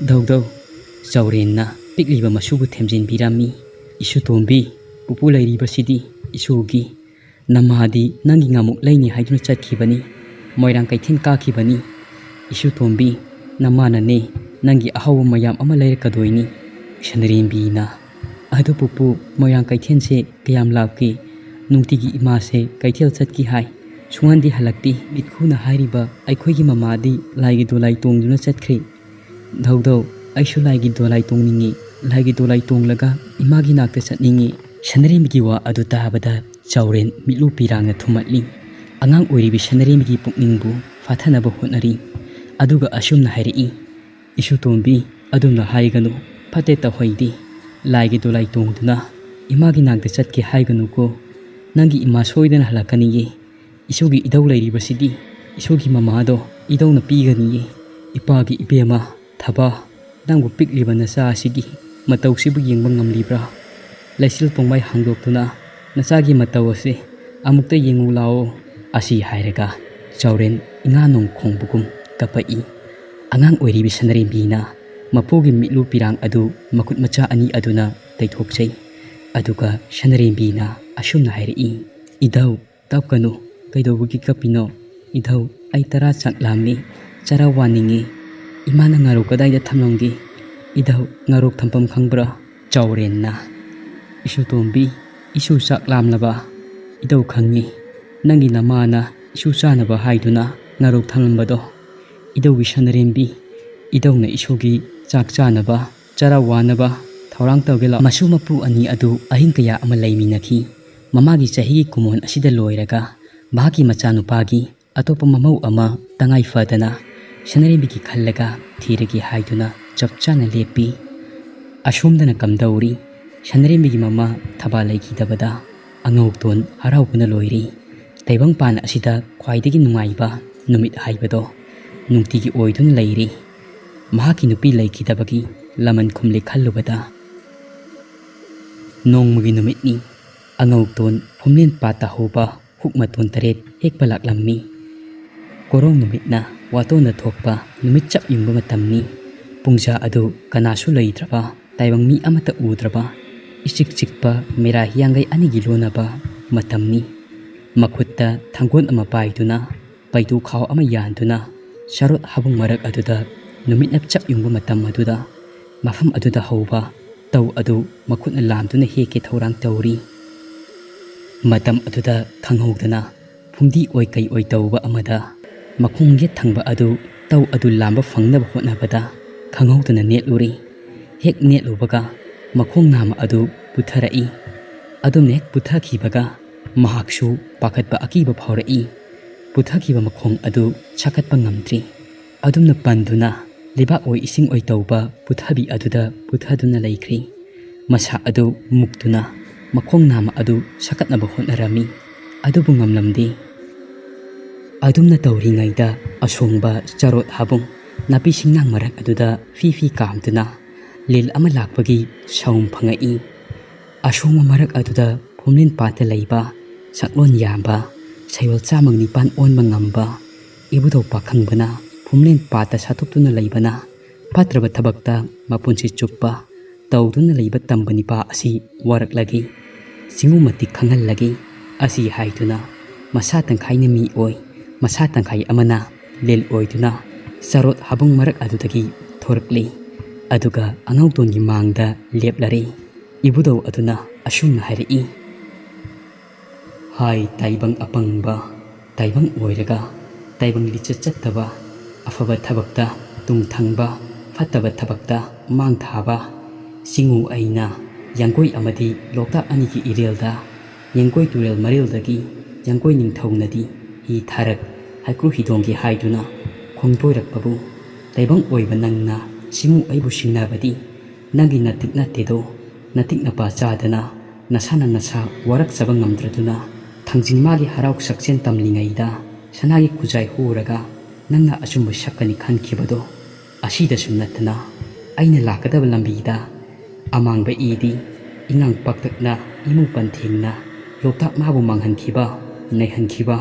ꯙꯧꯙꯧ!" ꯆꯥꯎꯔꯦꯟꯅ ꯄꯤꯛꯂꯤꯕ ꯃꯁꯨꯕꯨ ꯊꯦꯝꯖꯤꯟꯕꯤꯔꯝꯃꯤ꯫ "ꯏꯁꯨꯇꯣꯝꯕꯤ, ꯄꯨꯄꯨ ꯂꯩꯔꯤꯕꯁꯤꯗꯤ ꯏꯁꯨꯒꯤ꯫ ꯅꯃꯥꯗꯤ ꯅꯪꯒꯤ ꯉꯥꯃꯨꯛ ꯂꯩꯅꯤ ꯍꯥꯏꯗꯨꯅ ꯆꯠꯈꯤꯕꯅꯤ꯫ ꯃꯣꯏꯔꯥꯡ ꯀꯩꯊꯦꯜ ꯀꯥꯈꯤꯕꯅꯤ꯫ ꯏꯁꯨꯇꯣꯝꯕꯤ, ꯅꯃꯥꯅꯅꯦ ꯅꯪꯒꯤ ꯑꯍꯥꯎꯕ ꯃꯌꯥꯝ ꯑꯃ ꯂꯩꯔꯛꯀꯗꯣꯏꯅꯤ꯫" ꯁꯅꯔꯦꯝꯕꯤꯅ, "ꯑꯗꯨ ꯄꯨꯄꯨ, ꯃꯣꯏꯔꯥꯡ ꯀꯩꯊꯦꯜꯁꯦ ꯀꯌꯥꯝ ꯂꯥꯞꯀꯦ? ꯅꯨꯡꯇꯤꯒꯤ ꯏꯃꯥꯁꯦ ꯀꯩꯊꯦꯜ ꯆꯠꯈꯤ ꯍꯥꯏ, ꯁꯨꯡꯍꯟꯗꯤ ꯍꯜꯂꯛꯇꯦ꯫ ꯃꯤꯠꯈꯨꯅ ꯍꯥꯏꯔꯤꯕ ꯑꯩꯈꯣꯏꯒꯤ ꯃꯃꯥꯗꯤ ꯂꯥꯏꯒꯤ ꯗꯣꯂꯥꯏ ꯇꯣꯡꯗꯨꯅ ꯆꯠꯈ꯭ꯔꯦ꯫ ꯙꯧꯙꯧ, ꯑꯩꯁꯨ ꯂꯥꯏꯒꯤ ꯗꯣꯂꯥꯏ ꯇꯣꯡꯅꯤꯡꯉꯤ꯫ ꯂꯥꯏꯒꯤ ꯗꯣꯂꯥꯏ ꯇꯣꯡꯂꯒ ꯏꯃꯥꯒꯤ ꯅꯥꯛꯇ ꯆꯠꯅꯤꯡꯉꯤ꯫" ꯁꯅꯔꯦꯝꯕꯤꯒꯤ ꯋꯥ ꯑꯗꯨ ꯇꯥꯕꯗ ꯆꯥꯎꯔꯦꯟ ꯃꯤꯠꯂꯨ ꯄꯤꯔꯥꯡꯅ ꯊꯨꯝꯍꯠꯂꯤ꯫ ꯑꯉꯥꯡ ꯑꯣꯏꯔꯤꯕꯤ ꯁꯅꯔꯦꯝꯕꯤꯒꯤ ꯄꯨꯛꯅꯤꯡꯕꯨ ꯐꯥꯊꯅꯕ ꯍꯣꯠꯅꯔꯤ꯫ ꯑꯗꯨꯒ ꯑꯁꯨꯝꯅ ꯍꯥꯏꯔꯛꯏ, "ꯏꯁꯨꯇꯣꯝꯕꯤ, ꯑꯗꯨꯝꯅ ꯍꯥꯏꯒꯅꯨ, ꯐꯠꯇꯦ ꯇꯧꯍꯩꯗꯦ꯫ ꯂꯥꯏꯒꯤ ꯗꯣꯂꯥꯏ ꯇꯣꯡꯗꯨꯅ ꯏꯃꯥꯒꯤ ꯅꯥꯛꯇ ꯆꯠꯀꯦ ꯍꯥꯏꯒꯅꯨꯀꯣ꯫ ꯅꯪꯒꯤ ꯏꯃꯥ ꯁꯣꯏꯗꯅ ꯍꯜꯂꯛꯀꯅꯤꯌꯦ꯫ ꯏꯁꯨꯒꯤ ꯏꯙꯧ ꯂꯩꯔꯤꯕꯁꯤꯗꯤ ꯏꯁꯨꯒꯤ ꯃꯃꯥꯗꯣ ꯏꯙꯧꯅ ꯄꯤꯒꯅꯤꯌꯦ꯫ ꯏꯄꯥꯒꯤ ꯏꯕꯦꯝꯃ, ꯊꯕꯥ, ꯅꯪꯕꯨ ꯄꯤꯛꯂꯤꯕ ꯅꯆꯥ ꯑꯁꯤꯒꯤ ꯃꯇꯧꯁꯤꯕꯨ ꯌꯦꯡꯕ ꯉꯝꯂꯤꯕ꯭ꯔꯥ? ꯂꯩꯆꯤꯜ ꯄꯣꯡꯃꯥꯏ ꯍꯥꯡꯗꯣꯛꯇꯨꯅ ꯅꯆꯥꯒꯤ ꯃꯇꯧ ꯑꯁꯤ ꯑꯃꯨꯛꯇ ꯌꯦꯡꯉꯨ ꯂꯥꯛꯑꯣ꯫" ꯑꯁꯤ ꯍꯥꯏꯔꯒ ꯆꯥꯎꯔꯦꯟ ꯏꯉꯥ ꯅꯣꯡ ꯈꯣꯡꯕꯒꯨꯝ ꯀꯞꯄꯛꯏ꯫ ꯑꯉꯥꯡ ꯑꯣꯏꯔꯤꯕꯤ ꯁꯅꯔꯦꯝꯕꯤꯅ ꯃꯄꯨꯒꯤ ꯃꯤꯠꯂꯨ ꯄꯤꯔꯥꯡ ꯑꯗꯨ ꯃꯈꯨꯠ ꯃꯆꯥ ꯑꯅꯤ ꯑꯗꯨꯅ ꯇꯩꯊꯣꯛꯆꯩ꯫ ꯑꯗꯨꯒ ꯁꯅꯔꯦꯝꯕꯤꯅ ꯑꯁꯨꯝꯅ ꯍꯥꯏꯔꯛꯏ, "ꯏꯙꯧ, ꯀꯞꯀꯅꯨ꯫ ꯀꯩꯗꯧꯕꯒꯤ ꯀꯞꯄꯤꯅꯣ? ꯏꯙꯧ, ꯑꯩ ꯇꯔꯥ ꯆꯥꯛ ꯂꯥꯝꯃꯤ, ꯆꯔꯥ ꯋꯥꯅꯤꯡꯉꯤ꯫ ꯏꯃꯥꯅ ꯉꯥꯔꯧ ꯀꯗꯥꯏꯗ ꯊꯝꯂꯝꯒꯦ? ꯏꯙꯧ, ꯉꯥꯔꯧ ꯊꯝꯐꯝ ꯈꯪꯕ꯭ꯔꯥ?" ꯆꯥꯎꯔꯦꯟꯅ, "ꯏꯁꯨꯇꯣꯝꯕꯤ, ꯏꯁꯨ ꯆꯥꯛ ꯂꯥꯝꯂꯕ? ꯏꯙꯧ ꯈꯪꯉꯤ, ꯅꯪꯒꯤ ꯅꯃꯥꯅ ꯏꯁꯨ ꯆꯥꯅꯕ ꯍꯥꯏꯗꯨꯅ ꯅꯥꯔꯣꯛ ꯊꯝꯂꯝꯕꯗꯣ꯫ ꯏꯙꯧꯒꯤ ꯁꯅꯔꯦꯝꯕꯤ, ꯏꯙꯧꯅ ꯏꯁꯨꯒꯤ ꯆꯥꯛ ꯆꯥꯅꯕ, ꯆꯔꯥ ꯋꯥꯅꯕ ꯊꯧꯔꯥꯡ ꯇꯧꯒꯦ ꯂꯥꯎ꯫ ꯃꯁꯨ ꯃꯄꯨ ꯑꯅꯤ ꯑꯗꯨ ꯑꯍꯤꯡ ꯀꯌꯥ ꯑꯃ ꯂꯩꯃꯤꯟꯅꯈꯤ꯫ ꯃꯃꯥꯒꯤ ꯆꯍꯤꯒꯤ ꯀꯨꯝꯑꯣꯟ ꯑꯁꯤꯗ ꯂꯣꯏꯔꯒ ꯃꯍꯥꯛꯀꯤ ꯃꯆꯥꯅꯨꯄꯥꯒꯤ ꯑꯇꯣꯞꯄ ꯃꯃꯧ ꯑꯃ ꯇꯉꯥꯏ ꯐꯗꯅ ꯁꯅꯔꯦꯝꯕꯤꯒꯤ ꯈꯜꯂꯒ ꯊꯤꯔꯒꯦ ꯍꯥꯏꯗꯨꯅ ꯆꯞ ꯆꯥꯅ ꯂꯦꯞꯄꯤ꯫ ꯑꯁꯣꯝꯗꯅ ꯀꯝꯗꯧꯔꯤ? ꯁꯅꯔꯦꯝꯕꯤꯒꯤ ꯃꯃꯥ ꯊꯕꯥ ꯂꯩꯈꯤꯗꯕꯗ ꯑꯉꯧꯇꯣꯟ ꯍꯔꯥꯎꯕꯅ ꯂꯣꯏꯔꯤ꯫ ꯇꯥꯏꯕꯪꯄꯥꯟ ꯑꯁꯤꯗ ꯈ꯭ꯋꯥꯏꯗꯒꯤ ꯅꯨꯡꯉꯥꯏꯕ ꯅꯨꯃꯤꯠ ꯍꯥꯏꯕꯗꯣ ꯅꯨꯡꯇꯤꯒꯤ ꯑꯣꯏꯗꯨꯅ ꯂꯩꯔꯤ꯫ ꯃꯍꯥꯛꯀꯤ ꯅꯨꯄꯤ ꯂꯩꯈꯤꯗꯕꯒꯤ ꯂꯃꯟ ꯈꯨꯝꯂꯦ ꯈꯜꯂꯨꯕꯗ꯫ ꯅꯣꯡꯃꯒꯤ ꯅꯨꯃꯤꯠꯅꯤ꯫ ꯑꯉꯧꯇꯣꯟ ꯐꯨꯝꯂꯦꯟ ꯄꯥꯠꯇ ꯍꯧꯕ ꯍꯨꯛ ꯃꯇꯣꯟ ꯇꯔꯦꯠ ꯍꯦꯛꯄ ꯂꯥꯛꯂꯝꯃꯤ꯫ ꯀꯣꯔꯧ ꯅꯨꯃꯤꯠꯅ ꯋꯥꯇꯣꯟꯗ ꯊꯣꯛꯄ ꯅꯨꯃꯤꯠ ꯆꯞ ꯌꯨꯡꯕ ꯃꯇꯝꯅꯤ꯫ ꯄꯨꯡꯖꯥ ꯑꯗꯨ ꯀꯅꯥꯁꯨ ꯂꯩꯇ꯭ꯔꯕ, ꯇꯥꯏꯕꯪ ꯃꯤ ꯑꯃꯠꯇ ꯎꯗ꯭ꯔꯕ, ꯏꯆꯤꯛ ꯆꯤꯛꯄ ꯃꯦꯔꯥ ꯍꯤꯌꯥꯡꯒꯩ ꯑꯅꯤꯒꯤ ꯂꯣꯟꯅꯕ ꯃꯇꯝꯅꯤ꯫ ꯃꯈꯨꯠꯇ ꯊꯥꯡꯒꯣꯟ ꯑꯃ ꯄꯥꯏꯗꯨꯅ ꯄꯩꯗꯨ ꯈꯥꯎ ꯑꯃ ꯌꯥꯟꯗꯨꯅ ꯆꯔꯣꯠ ꯍꯥꯕꯨꯡ ꯃꯔꯛ ꯑꯗꯨꯗ ꯅꯨꯃꯤꯠꯅ ꯆꯞ ꯌꯨꯡꯕ ꯃꯇꯝ ꯑꯗꯨꯗ ꯃꯐꯝ ꯑꯗꯨꯗ ꯍꯧꯕ ꯇꯧ ꯑꯗꯨ ꯃꯈꯨꯠꯅ ꯂꯥꯝꯗꯨꯅ ꯍꯦꯛꯀꯦ ꯊꯧꯔꯥꯡ ꯇꯧꯔꯤ꯫ ꯃꯇꯝ ꯑꯗꯨꯗ ꯈꯪꯍꯧꯗꯅ ꯐꯨꯝꯗꯤ ꯑꯣꯏ ꯀꯩ ꯑꯣꯏ ꯇꯧꯕ ꯑꯃꯗ ꯃꯈꯣꯡ ꯌꯦꯠ ꯊꯪꯕ ꯑꯗꯨ ꯇꯧ ꯑꯗꯨ ꯂꯥꯝꯕ ꯐꯪꯅꯕ ꯍꯣꯠꯅꯕꯗ ꯈꯪꯍꯧꯗꯅ ꯅꯦꯠꯂꯨꯔꯤ꯫ ꯍꯦꯛ ꯅꯦꯠꯂꯨꯕꯒ ꯃꯈꯣꯡ ꯅꯥꯝꯃ ꯑꯗꯨ ꯄꯨꯊꯔꯛꯏ꯫ ꯑꯗꯨꯝꯅ ꯍꯦꯛ ꯄꯨꯊꯈꯤꯕꯒ ꯃꯍꯥꯛꯁꯨ ꯄꯥꯈꯠꯄ ꯑꯀꯤꯕ ꯐꯥꯎꯔꯛꯏ꯫ ꯄꯨꯊꯈꯤꯕ ꯃꯈꯣꯡ ꯑꯗꯨ ꯁꯥꯀꯠꯄ ꯉꯝꯗ꯭ꯔꯤ꯫ ꯑꯗꯨꯝꯅ ꯄꯟꯗꯨꯅ ꯂꯩꯕꯥꯛ ꯑꯣꯏ ꯏꯁꯤꯡ ꯑꯣꯏ ꯇꯧꯕ ꯄꯨꯊꯕꯤ ꯑꯗꯨꯗ ꯄꯨꯊꯗꯨꯅ ꯂꯩꯈ꯭ꯔꯤ꯫ ꯃꯁꯥ ꯑꯗꯨ ꯃꯨꯛꯇꯨꯅ ꯃꯈꯣꯡ ꯅꯥꯝꯃ ꯑꯗꯨ ꯁꯥꯀꯠꯅꯕ ꯍꯣꯠꯅꯔꯝꯃꯤ꯫ ꯑꯗꯨꯕꯨ ꯉꯝꯂꯝꯗꯦ꯫ ꯑꯗꯨꯝꯅ ꯇꯧꯔꯤꯉꯩꯗ ꯑꯁꯣꯡꯕ ꯆꯔꯣꯠ ꯍꯥꯕꯨꯡ ꯅꯥꯄꯤ ꯁꯤꯡꯅꯥꯡ ꯃꯔꯛ ꯑꯗꯨꯗ ꯐꯤ ꯐꯤ ꯀꯥꯝꯗꯨꯅ ꯂꯤꯜ ꯑꯃ ꯂꯥꯛꯄꯒꯤ ꯁꯥꯎꯝ ꯐꯪꯉꯛꯏ꯫ ꯑꯁꯣꯡꯕ ꯃꯔꯛ ꯑꯗꯨꯗ ꯐꯨꯝꯂꯦꯟ ꯄꯥꯠꯇ ꯂꯩꯕ ꯁꯛꯂꯣꯟ ꯌꯥꯝꯕ, ꯁꯌꯣꯜ ꯆꯥꯝꯃꯒ ꯅꯤꯄꯥꯟ ꯑꯣꯟꯕ ꯉꯝꯕ ꯏꯕꯨꯙꯧ ꯄꯥꯈꯪꯕꯅ ꯐꯨꯝꯂꯦꯟ ꯄꯥꯠꯇ ꯁꯥꯊꯣꯛꯇꯨꯅ ꯂꯩꯕꯅ ꯐꯠꯇ꯭ꯔꯕ ꯊꯕꯛꯇ ꯃꯄꯨꯟꯁꯤ ꯆꯨꯞꯄ ꯇꯧꯗꯨꯅ ꯂꯩꯕ ꯇꯝꯕ ꯅꯤꯄꯥ ꯑꯁꯤ ꯋꯥꯔꯛꯂꯒꯦ꯫ ꯆꯤꯡꯉꯨ ꯃꯇꯤꯛ ꯈꯪꯍꯜꯂꯒꯦ ꯑꯁꯤ ꯍꯥꯏꯗꯨꯅ ꯃꯁꯥ ꯇꯪꯈꯥꯏꯅ ꯃꯤ ꯑꯣꯏ, ꯃꯁꯥ ꯇꯪꯈꯥꯏ ꯑꯃꯅ ꯂꯤꯜ ꯑꯣꯏꯗꯨꯅ ꯆꯔꯣꯠ ꯍꯥꯕꯨꯡ ꯃꯔꯛ ꯑꯗꯨꯗꯒꯤ ꯊꯣꯔꯛꯂꯤ꯫ ꯑꯗꯨꯒ ꯑꯉꯧꯇꯣꯟꯒꯤ ꯃꯥꯡꯗ ꯂꯦꯞꯂꯔꯦ꯫ ꯏꯕꯨꯙꯧ ꯑꯗꯨꯅ ꯑꯁꯨꯝꯅ ꯍꯥꯏꯔꯛꯏ, "ꯍꯥꯏ ꯇꯥꯏꯕꯪ ꯑꯄꯪꯕ, ꯇꯥꯏꯕꯪ ꯑꯣꯏꯔꯒ ꯇꯥꯏꯕꯪ ꯂꯤꯆꯠ ꯆꯠꯇꯕ, ꯑꯐꯕ ꯊꯕꯛꯇ ꯇꯨꯡ ꯊꯪꯕ, ꯐꯠꯇꯕ ꯊꯕꯛꯇ ꯃꯥꯡ ꯊꯥꯕ꯫ ꯆꯤꯡꯉꯨ ꯑꯩꯅ ꯌꯥꯡꯒꯣꯏ ꯑꯃꯗꯤ ꯂꯣꯛꯇꯥꯛ ꯑꯅꯤꯒꯤ ꯏꯔꯦꯜꯗ, ꯌꯥꯡꯒꯣꯏ ꯇꯨꯔꯦꯜ ꯃꯔꯤꯜꯗꯒꯤ ꯌꯥꯡꯒꯣꯏ ꯅꯤꯡꯊꯧꯅꯗꯤ ꯍꯤ ꯊꯥꯔꯛ ꯍꯩꯀ꯭ꯔꯨ ꯍꯤꯗꯣꯡꯒꯤ ꯍꯥꯏꯗꯨꯅ ꯈꯣꯡꯕꯣꯏꯔꯛꯄꯕꯨ, ꯇꯥꯏꯕꯪ ꯑꯣꯏꯕ ꯅꯪꯅ ꯆꯤꯡꯉꯨ ꯑꯩꯕꯨ ꯁꯤꯡꯅꯕꯗꯤ ꯅꯪꯒꯤ ꯅꯥꯇꯤꯛ ꯅꯠꯇꯦꯗꯣ꯫ ꯅꯥꯇꯤꯛ ꯅꯄꯥ ꯆꯥꯗꯅ ꯅꯁꯥꯅ ꯅꯁꯥ ꯋꯥꯔꯛꯆꯕ ꯉꯝꯗ꯭ꯔꯗꯨꯅ, ꯊꯥꯡꯖꯤꯡ ꯃꯥꯒꯤ ꯍꯔꯥꯎ ꯁꯛꯆꯦꯟ ꯇꯝꯂꯤꯉꯩꯗ ꯁꯅꯥꯒꯤ ꯈꯨꯖꯥꯏ ꯍꯨꯔꯒ ꯅꯪꯅ ꯑꯆꯨꯝꯕ ꯁꯛꯀꯅꯤ ꯈꯟꯈꯤꯕꯗꯣ꯫ ꯑꯁꯤꯗꯁꯨ ꯅꯠꯇꯅ ꯑꯩꯅ ꯂꯥꯛꯀꯗꯕ ꯂꯝꯕꯤꯗ ꯑꯃꯥꯡꯕ ꯏꯗꯤ ꯏꯉꯥꯡ ꯄꯥꯛꯇꯛꯅ ꯏꯃꯨ ꯄꯟꯊꯦꯡꯅ ꯂꯣꯛꯇꯥꯛ ꯃꯥꯕꯨ ꯃꯥꯡꯍꯟꯈꯤꯕ, ꯅꯩꯍꯟꯈꯤꯕ꯫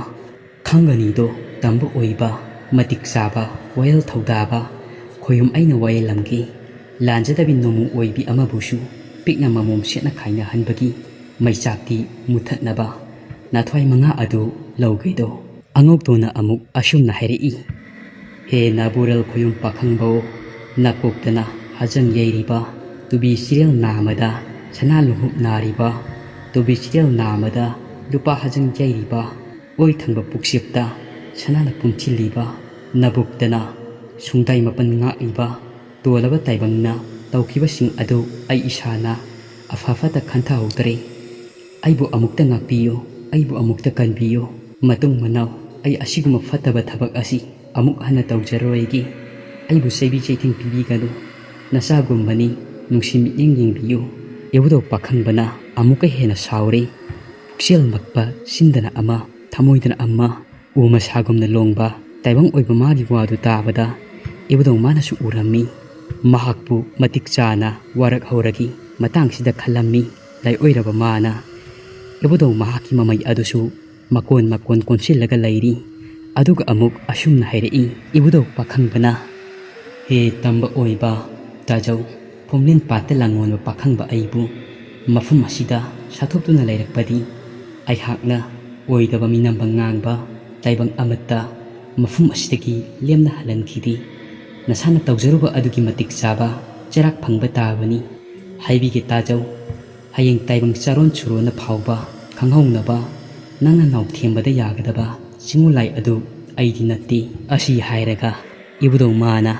ꯈꯪꯒꯅꯤꯗꯣ ꯇꯝꯕ ꯑꯣꯏꯕ, ꯃꯇꯤꯛ ꯆꯥꯕ, ꯋꯥꯌꯦꯜ ꯊꯧꯗꯥꯕ ꯈꯣꯌꯨꯝ ꯑꯩꯅ ꯋꯥꯌꯦꯜꯂꯝꯒꯦ꯫ ꯂꯥꯟꯖꯗꯕꯤ ꯅꯣꯡꯃꯨ ꯑꯣꯏꯕꯤ ꯑꯃꯕꯨꯁꯨ ꯄꯤꯛꯅ ꯃꯃꯣꯝ ꯁꯦꯠꯅ ꯈꯥꯏꯅꯍꯟꯕꯒꯤ ꯃꯩꯆꯥꯛꯇꯤ ꯃꯨꯊꯠꯅꯕ ꯅꯥꯊ꯭ꯋꯥꯏ ꯃꯉꯥ ꯑꯗꯨ ꯂꯧꯒꯦꯗꯣ꯫ ꯑꯉꯧꯇꯣꯟꯅ ꯑꯃꯨꯛ ꯑꯁꯨꯝꯅ ꯍꯥꯏꯔꯛꯏ, ꯍꯦ ꯅꯥꯕꯨꯔꯦꯜ ꯈꯣꯌꯨꯝ ꯄꯥꯈꯪꯕꯧ, ꯅꯥꯀꯣꯛꯇꯅ ꯍꯖꯪ ꯌꯩꯔꯤꯕ, ꯇꯨꯕꯤ ꯆꯤꯔꯦꯜ ꯅꯥꯃꯗ ꯁꯅꯥ ꯂꯨꯍꯨꯞ ꯅꯥꯔꯤꯕ, ꯇꯨꯕꯤ ꯆꯤꯔꯦꯜ ꯅꯥꯃꯗ ꯂꯨꯄꯥ ꯍꯖꯪ ꯌꯩꯔꯤꯕ, ꯑꯣꯏ ꯊꯪꯕ ꯄꯨꯛꯆꯦꯞꯇ ꯁꯅꯥꯅ ꯄꯨꯟꯁꯤꯜꯂꯤꯕ, ꯅꯕꯨꯛꯇꯅ ꯁꯨꯡꯗꯥꯏ ꯃꯥꯄꯟ ꯉꯥꯛꯂꯤꯕ, ꯇꯣꯜꯂꯕ ꯇꯥꯏꯕꯪꯅ ꯇꯧꯈꯤꯕꯁꯤꯡ ꯑꯗꯨ ꯑꯩ ꯏꯁꯥꯅ ꯑꯐ ꯐꯠꯇ ꯈꯟꯊꯍꯧꯗ꯭ꯔꯦ꯫ ꯑꯩꯕꯨ ꯑꯃꯨꯛꯇ ꯉꯥꯛꯄꯤꯌꯨ, ꯑꯩꯕꯨ ꯑꯃꯨꯛꯇ ꯀꯟꯕꯤꯌꯨ꯫ ꯃꯇꯨꯡ ꯃꯅꯥꯎ ꯑꯩ ꯑꯁꯤꯒꯨꯝꯕ ꯐꯠꯇꯕ ꯊꯕꯛ ꯑꯁꯤ ꯑꯃꯨꯛ ꯍꯟꯅ ꯇꯧꯖꯔꯣꯏꯒꯦ꯫ ꯑꯩꯕꯨ ꯆꯩꯕꯤ ꯆꯩꯊꯦꯡ ꯄꯤꯕꯤꯒꯅꯨ꯫ ꯅꯆꯥꯒꯨꯝꯕꯅꯤ, ꯅꯨꯡꯁꯤ ꯃꯤꯠꯌꯦꯡ ꯌꯦꯡꯕꯤꯌꯨ꯫ ꯏꯕꯨꯙꯧ ꯄꯥꯈꯪꯕꯅ ꯑꯃꯨꯛꯀ ꯍꯦꯟꯅ ꯁꯥꯎꯔꯦ꯫ ꯄꯨꯛꯆꯦꯜ ꯃꯛꯄ ꯆꯤꯟꯗꯅ ꯑꯃ, ꯊꯃꯣꯏꯗꯅ ꯑꯃ, ꯎ ꯃꯁꯥꯒꯨꯝꯅ ꯂꯣꯡꯕ ꯇꯥꯏꯕꯪ ꯑꯣꯏꯕ ꯃꯥꯒꯤ ꯋꯥꯗꯨ ꯇꯥꯕꯗ ꯏꯕꯨꯙꯧ ꯃꯥꯅꯁꯨ ꯎꯔꯝꯃꯤ꯫ ꯃꯍꯥꯛꯄꯨ ꯃꯇꯤꯛ ꯆꯥꯅ ꯋꯥꯔꯛꯍꯧꯔꯒꯤ ꯃꯇꯥꯡꯁꯤꯗ ꯈꯜꯂꯝꯃꯤ꯫ ꯂꯥꯏꯑꯣꯏꯔꯕ ꯃꯥꯅ ꯏꯕꯨꯙꯧ ꯃꯍꯥꯛꯀꯤ ꯃꯃꯩ ꯑꯗꯨꯁꯨ ꯃꯀꯣꯟ ꯃꯀꯣꯟ ꯀꯣꯟꯁꯤꯜꯂꯒ ꯂꯩꯔꯤ꯫ ꯑꯗꯨꯒ ꯑꯃꯨꯛ ꯑꯁꯨꯝꯅ ꯍꯥꯏꯔꯛꯏ, ꯏꯕꯨꯙꯧ ꯄꯥꯈꯪꯕꯅ, ꯍꯦ ꯇꯝꯕ ꯑꯣꯏꯕ ꯇꯥꯖꯧ, ꯐꯨꯝꯂꯦꯟ ꯄꯥꯠꯇ ꯂꯥꯡꯉꯣꯟꯕ ꯄꯥꯈꯪꯕ ꯑꯩꯕꯨ ꯃꯐꯝ ꯑꯁꯤꯗ ꯁꯥꯊꯣꯛꯇꯨꯅ ꯂꯩꯔꯛꯄꯗꯤ ꯑꯩꯍꯥꯛꯅ ꯑꯣꯏꯗꯕ ꯃꯤꯅꯝꯕ ꯉꯥꯡꯕ ꯇꯥꯏꯕꯪ ꯑꯃꯠꯇ ꯃꯐꯝ ꯑꯁꯤꯗꯒꯤ ꯂꯦꯝꯅ ꯍꯜꯍꯟꯈꯤꯗꯦ꯫ ꯅꯁꯥꯅ ꯇꯧꯖꯔꯨꯕ ꯑꯗꯨꯒꯤ ꯃꯇꯤꯛ ꯆꯥꯕ ꯆꯩꯔꯥꯛ ꯐꯪꯕ ꯇꯥꯕꯅꯤ꯫ ꯍꯥꯏꯕꯤꯒꯦ ꯇꯥꯖꯧ, ꯍꯌꯦꯡ ꯇꯥꯏꯕꯪ ꯆꯥꯔꯣꯟ ꯁꯨꯔꯣꯟꯅ ꯐꯥꯎꯕ ꯈꯪꯍꯧꯅꯕ ꯅꯪꯅ ꯅꯥꯎꯊꯦꯝꯕꯗ ꯌꯥꯒꯗꯕ ꯆꯤꯡꯉꯨ ꯂꯥꯏ ꯑꯗꯨ "ꯑꯩꯗꯤ ꯅꯠꯇꯦ" ꯑꯁꯤ ꯍꯥꯏꯔꯒ ꯏꯕꯨꯙꯧ ꯃꯥꯅ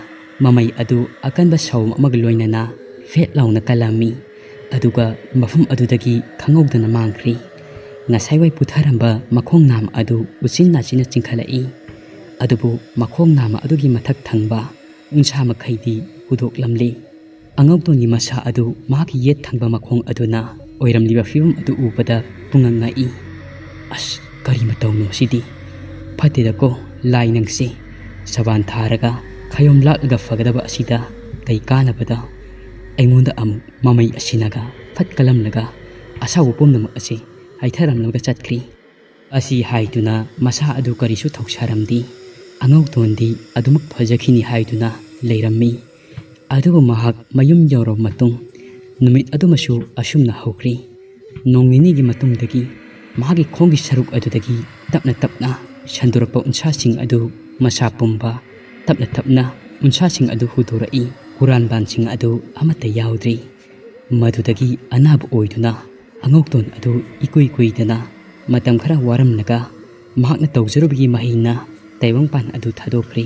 ꯃꯃꯩ ꯑꯗꯨ ꯑꯀꯟꯕ ꯁꯥꯎꯝ ꯑꯃꯒ ꯂꯣꯏꯅꯅ ꯐꯦꯠ ꯂꯥꯎꯅ ꯀꯜꯂꯝꯃꯤ꯫ ꯑꯗꯨꯒ ꯃꯐꯝ ꯑꯗꯨꯗꯒꯤ ꯈꯪꯍꯧꯗꯅ ꯃꯥꯡꯈ꯭ꯔꯤ꯫ ꯉꯁꯥꯏꯋꯥꯏ ꯄꯨꯊꯔꯝꯕ ꯃꯈꯣꯡ ꯅꯥꯝꯃ ꯑꯗꯨ ꯎꯆꯤꯟ ꯅꯥꯆꯤꯟꯅ ꯆꯤꯡꯈꯠꯂꯛꯏ꯫ ꯑꯗꯨꯕꯨ ꯃꯈꯣꯡ ꯅꯥꯝꯃ ꯑꯗꯨꯒꯤ ꯃꯊꯛ ꯊꯪꯕ ꯎꯟꯁꯥ ꯃꯈꯩꯗꯤ ꯍꯨꯗꯣꯛꯂꯝꯂꯤ꯫ ꯑꯉꯧꯇꯣꯟꯒꯤ ꯃꯁꯥ ꯑꯗꯨ ꯃꯍꯥꯛꯀꯤ ꯌꯦꯠ ꯊꯪꯕ ꯃꯈꯣꯡ ꯑꯗꯨꯅ ꯑꯣꯏꯔꯝꯂꯤꯕ ꯐꯤꯕꯝ ꯑꯗꯨ ꯎꯕꯗ ꯄꯨꯡꯉꯛ ꯉꯛꯏ꯫ "ꯑꯁ, ꯀꯔꯤ ꯃꯇꯧꯅꯣ ꯁꯤꯗꯤ? ꯐꯠꯇꯦꯗꯀꯣ, ꯂꯥꯏ ꯅꯪꯁꯦ꯫ ꯁꯕꯥꯟ ꯊꯥꯔꯒ ꯈꯌꯣꯝ ꯂꯥꯛꯂꯒ ꯐꯒꯗꯕ ꯑꯁꯤꯗ ꯀꯩ ꯀꯥꯟꯅꯕꯗ?" ꯑꯩꯉꯣꯟꯗ ꯑꯃꯨꯛ ꯃꯃꯩ ꯑꯁꯤꯅꯒ ꯐꯠ ꯀꯜꯂꯝꯂꯒ ꯑꯁꯥꯎꯕ ꯄꯨꯝꯅꯃꯛ ꯑꯁꯤ ꯍꯥꯏꯊꯔꯝꯂꯒ ꯆꯠꯈ꯭ꯔꯤ꯫ ꯑꯁꯤ ꯍꯥꯏꯗꯨꯅ ꯃꯁꯥ ꯑꯗꯨ ꯀꯔꯤꯁꯨ ꯊꯧꯁꯥꯔꯝꯗꯦ꯫ ꯑꯉꯧꯇꯣꯟꯗꯤ ꯑꯗꯨꯃꯛ ꯐꯖꯈꯤꯅꯤ ꯍꯥꯏꯗꯨꯅ ꯂꯩꯔꯝꯃꯤ꯫ ꯑꯗꯨꯕꯨ ꯃꯍꯥꯛ ꯃꯌꯨꯝ ꯌꯧꯔꯕ ꯃꯇꯨꯡ ꯅꯨꯃꯤꯠ ꯑꯗꯨꯃꯁꯨ ꯑꯁꯨꯝꯅ ꯍꯧꯈ꯭ꯔꯤ꯫ ꯅꯣꯡ ꯅꯤꯅꯤꯒꯤ ꯃꯇꯨꯡꯗꯒꯤ ꯃꯍꯥꯛꯀꯤ ꯈꯣꯡꯒꯤ ꯁꯔꯨꯛ ꯑꯗꯨꯗꯒꯤ ꯇꯞꯅ ꯇꯞꯅ ꯁꯟꯗꯣꯔꯛꯄ ꯎꯟꯁꯥꯁꯤꯡ ꯑꯗꯨ ꯃꯁꯥ ꯄꯨꯝꯕ, ꯇꯞꯅ ꯇꯞꯅ ꯎꯟꯁꯥꯁꯤꯡ ꯑꯗꯨ ꯍꯨꯗꯣꯔꯛꯏ꯫ ꯍꯨꯔꯥꯟꯕꯥꯟꯁꯤꯡ ꯑꯗꯨ ꯑꯃꯠꯇ ꯌꯥꯎꯗ꯭ꯔꯤ꯫ ꯃꯗꯨꯗꯒꯤ ꯑꯅꯥꯕ ꯑꯣꯏꯗꯨꯅ ꯑꯉꯧꯇꯣꯟ ꯑꯗꯨ ꯏꯀꯨꯏ ꯀꯨꯏꯗꯅ ꯃꯇꯝ ꯈꯔ ꯋꯥꯔꯝꯂꯒ ꯃꯍꯥꯛꯅ ꯇꯧꯖꯔꯨꯕꯒꯤ ꯃꯍꯩꯅ ꯇꯥꯏꯕꯪꯄꯥꯟ ꯑꯗꯨ ꯊꯥꯗꯣꯛꯈ꯭ꯔꯤ꯫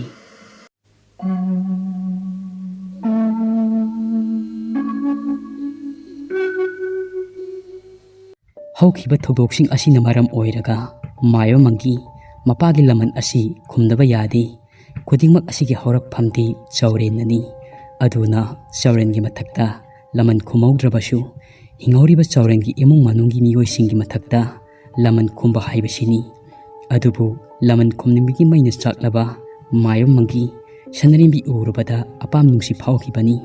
ꯍꯧꯈꯤꯕ ꯊꯧꯗꯣꯛꯁꯤꯡ ꯑꯁꯤꯅ ꯃꯔꯝ ꯑꯣꯏꯔꯒ ꯃꯥꯏꯕ ꯃꯪꯒꯤ ꯃꯄꯥꯒꯤ ꯂꯃꯟ ꯑꯁꯤ ꯈꯨꯝꯗꯕ ꯌꯥꯗꯦ꯫ ꯈꯨꯗꯤꯡꯃꯛ ꯑꯁꯤꯒꯤ ꯍꯧꯔꯛꯐꯝꯗꯤ ꯆꯥꯎꯔꯦꯟꯅꯅꯤ꯫ ꯑꯗꯨꯅ ꯆꯥꯎꯔꯦꯟꯒꯤ ꯃꯊꯛꯇ ꯂꯃꯟ ꯈꯨꯝꯍꯧꯗ꯭ꯔꯕꯁꯨ, ꯍꯤꯡꯍꯧꯔꯤꯕ ꯆꯥꯎꯔꯦꯟꯒꯤ ꯏꯃꯨꯡ ꯃꯅꯨꯡꯒꯤ ꯃꯤꯑꯣꯏꯁꯤꯡꯒꯤ ꯃꯊꯛꯇ ꯂꯃꯟ ꯈꯨꯝꯕ ꯍꯥꯏꯕꯁꯤꯅꯤ꯫ ꯑꯗꯨꯕꯨ ꯂꯃꯟ ꯈꯨꯝꯅꯤꯡꯕꯒꯤ ꯃꯩꯅ ꯆꯥꯛꯂꯕ ꯃꯥꯏꯕ ꯃꯪꯒꯤ ꯁꯅꯔꯦꯝꯕꯤ ꯎꯔꯨꯕꯗ ꯑꯄꯥꯝ ꯅꯨꯡꯁꯤ ꯐꯥꯎꯈꯤꯕꯅꯤ꯫